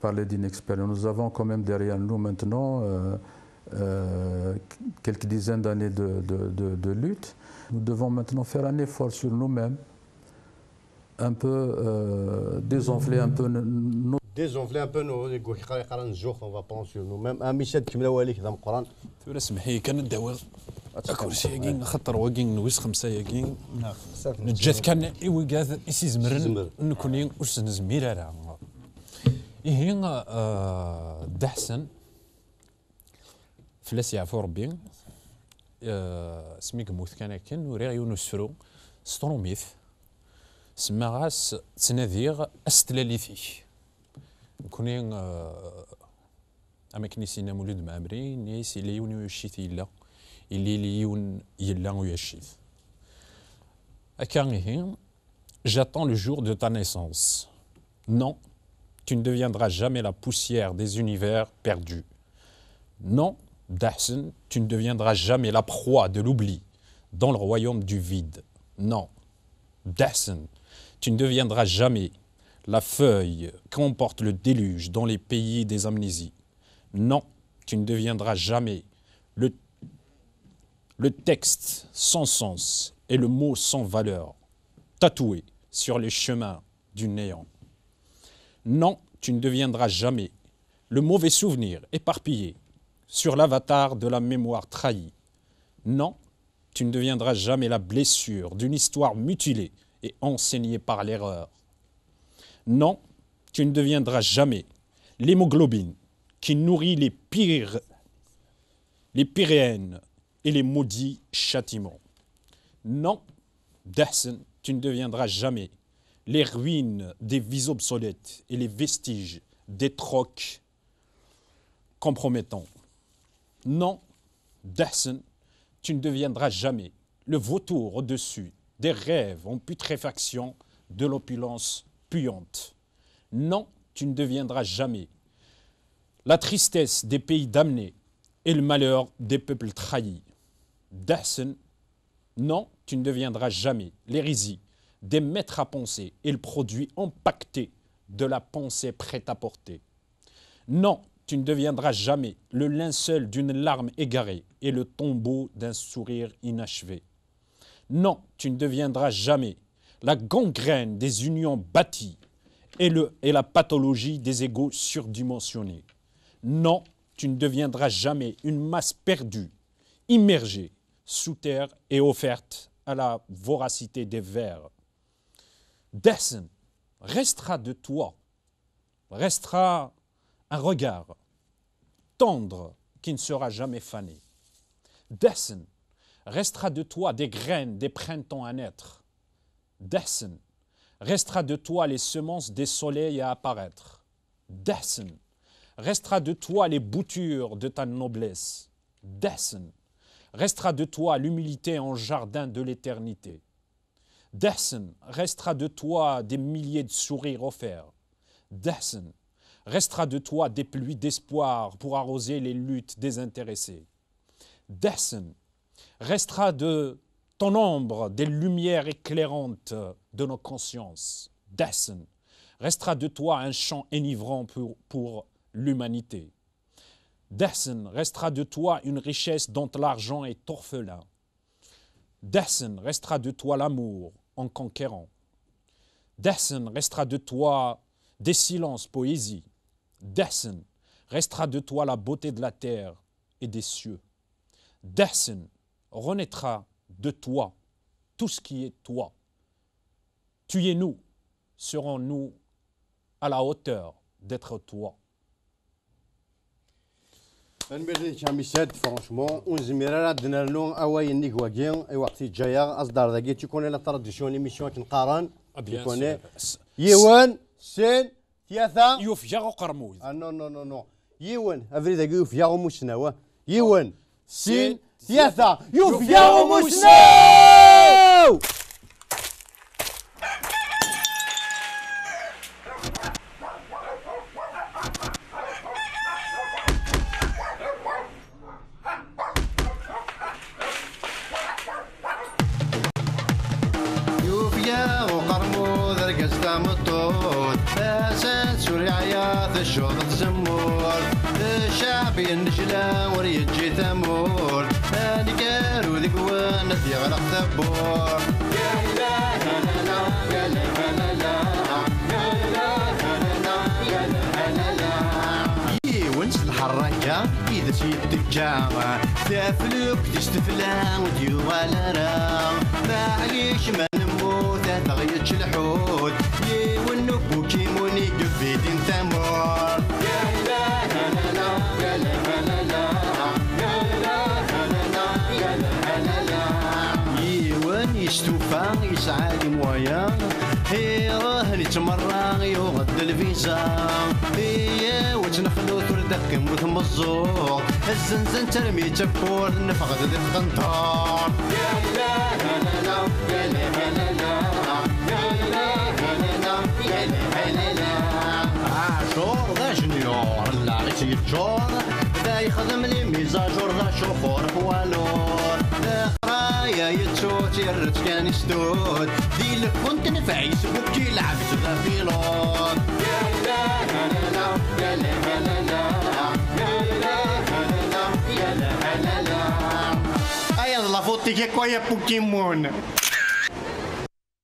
parler d'inexpérience. Nous avons quand même derrière nous maintenant, euh, euh, quelques dizaines d'années de, de, de, de lutte. Nous devons maintenant faire un effort sur nous-mêmes, un peu, euh, désenfler un peu nos... Désenfler un peu nos, les gars, on va prendre sur nous-mêmes. Ah, Michel, tu me l'as dit, c'est important. Tura semmeḥ-iyi kan ad d-awiɣ akersi-agi, axaṭer wagi n wis xemsa-agi, neǧǧa-t kan i wigad i s-izemren, nekkni ur s-nezmir ara. Ihi, eh, Dda Ḥsen, fell-as yeɛfu Rebbi, eh, asmi yemmut kan akken, uriɣ yiwen usefru s trumit, semmaɣ-as Ttnadiɣ s tlalit-ik. Nekkni, eh, Am akken i s-yenna Mulud Mɛemmri, yenna-yas yella yiwen uyaccit yella, yella yiwen yella uyaccit. Akka ihi, j'attends le jour de ta naissance. Non, tu ne deviendras jamais la poussière des univers perdus. Non, Dda Ḥsen, tu ne deviendras jamais la proie de l'oubli dans le royaume du vide. Non, Dda Ḥsen, tu ne deviendras jamais la feuille qu'emporte le déluge dans les pays des amnésies. Non, tu ne deviendras jamais le, le texte sans sens et le mot sans valeur, tatoué sur les chemins du néant. Non, tu ne deviendras jamais le mauvais souvenir éparpillé sur l'avatar de la mémoire trahie. Non, tu ne deviendras jamais la blessure d'une histoire mutilée et enseignée par l'erreur. Non, tu ne deviendras jamais l'hémoglobine qui nourrit les pires, les pires haines et les maudits châtiments. Non, Dda Ḥsen, tu ne deviendras jamais les ruines des vies obsolètes et les vestiges des trocs compromettants. Non, Dda Ḥsen, tu ne deviendras jamais le vautour au-dessus des rêves en putréfaction de l'opulence puante. Non, tu ne deviendras jamais la tristesse des pays damnés et le malheur des peuples trahis. Dda Ḥsen, non, tu ne deviendras jamais l'hérésie des maîtres à penser et le produit empaqueté de la pensée prête-à-porter. Non, tu ne deviendras jamais le linceul d'une larme égarée et le tombeau d'un sourire inachevé. Non, tu ne deviendras jamais la gangrène des unions bâties et le, et la pathologie des égos surdimensionnés. Non, tu ne deviendras jamais une masse perdue, immergée sous terre et offerte à la voracité des vers. Dda Ḥsen, restera de toi, restera un regard tendre qui ne sera jamais fané. Dda Ḥsen, restera de toi des graines des printemps à naître. Dda Ḥsen, restera de toi les semences des soleils à apparaître. Dda Ḥsen, restera de toi les boutures de ta noblesse. Dda Ḥsen, restera de toi l'humilité en jardin de l'éternité. Dda Ḥsen, restera de toi des milliers de sourires offerts. Dda Ḥsen, restera de toi des pluies d'espoir pour arroser les luttes désintéressées. Dda Ḥsen, restera de ton ombre des lumières éclairantes de nos consciences. Dda Ḥsen, restera de toi un chant enivrant pour, pour l'humanité. Dehsen restera de toi une richesse dont l'argent est orphelin. Dehsen restera de toi l'amour en conquérant. Dehsen restera de toi des silences, poésie. Dehsen restera de toi la beauté de la terre et des cieux. Dehsen renaîtra de toi tout ce qui est toi. Tu es nous, serons-nous à la hauteur d'être toi. Tanemmirt-ik a Missad, franchement, ur nezmir ara ad d-nernu awal nnig wagi, i weqt yeǧǧa-yaɣ, aẓdar dagi, tu connais la tradition, l'émission akken qqaren. Ah, bien Tu connais. sûr. S- Yiwen, sin, tlata. Yufeg-aɣ uqermud. Ah non, non, non, non. Yiwen, abrid-agi yufeg-aɣ umusnaw, ah. Yiwen, sin, Sin, tlata. Yufeg-aɣ umusnaw! Yufeg-aɣ uqermud, argaz tameṭṭut, asans ur yeɛya, teccuḍ tzemmurt. Ccɛeb yennejla, ur yeǧǧi tamurt. Aneggaru deg-wen ad yeɣleq tawwurt. Yiwen s lḥerraka i d as-yetteǧǧa, taflukt-is tefla ur d-yuɣal ara. Maɛlic ma nemmut ad aɣ-yečč lḥut, yiwen n ubukimun i yebidin tamurt. Yiwen yestufa yesɛa limwaya, iruḥ yettmerra yuɣ-d lviza. Iyaw ad tt-nexlut ur d-teqqim ur tmeẓẓuɣ. Azzenzen termi d tawwurt neffeɣ-d di tqenṭert. Aɛjur d ajenyur, llaɣ-is yeččur, da yexdem les mises à jour d acuxur poids lourd. Leqraya yettu-tt yerra-tt kan i stud, di lfun tenfeɛ-is bukki lɛebd d apilud. Aya d la faute-ik akk ay a Pokémon.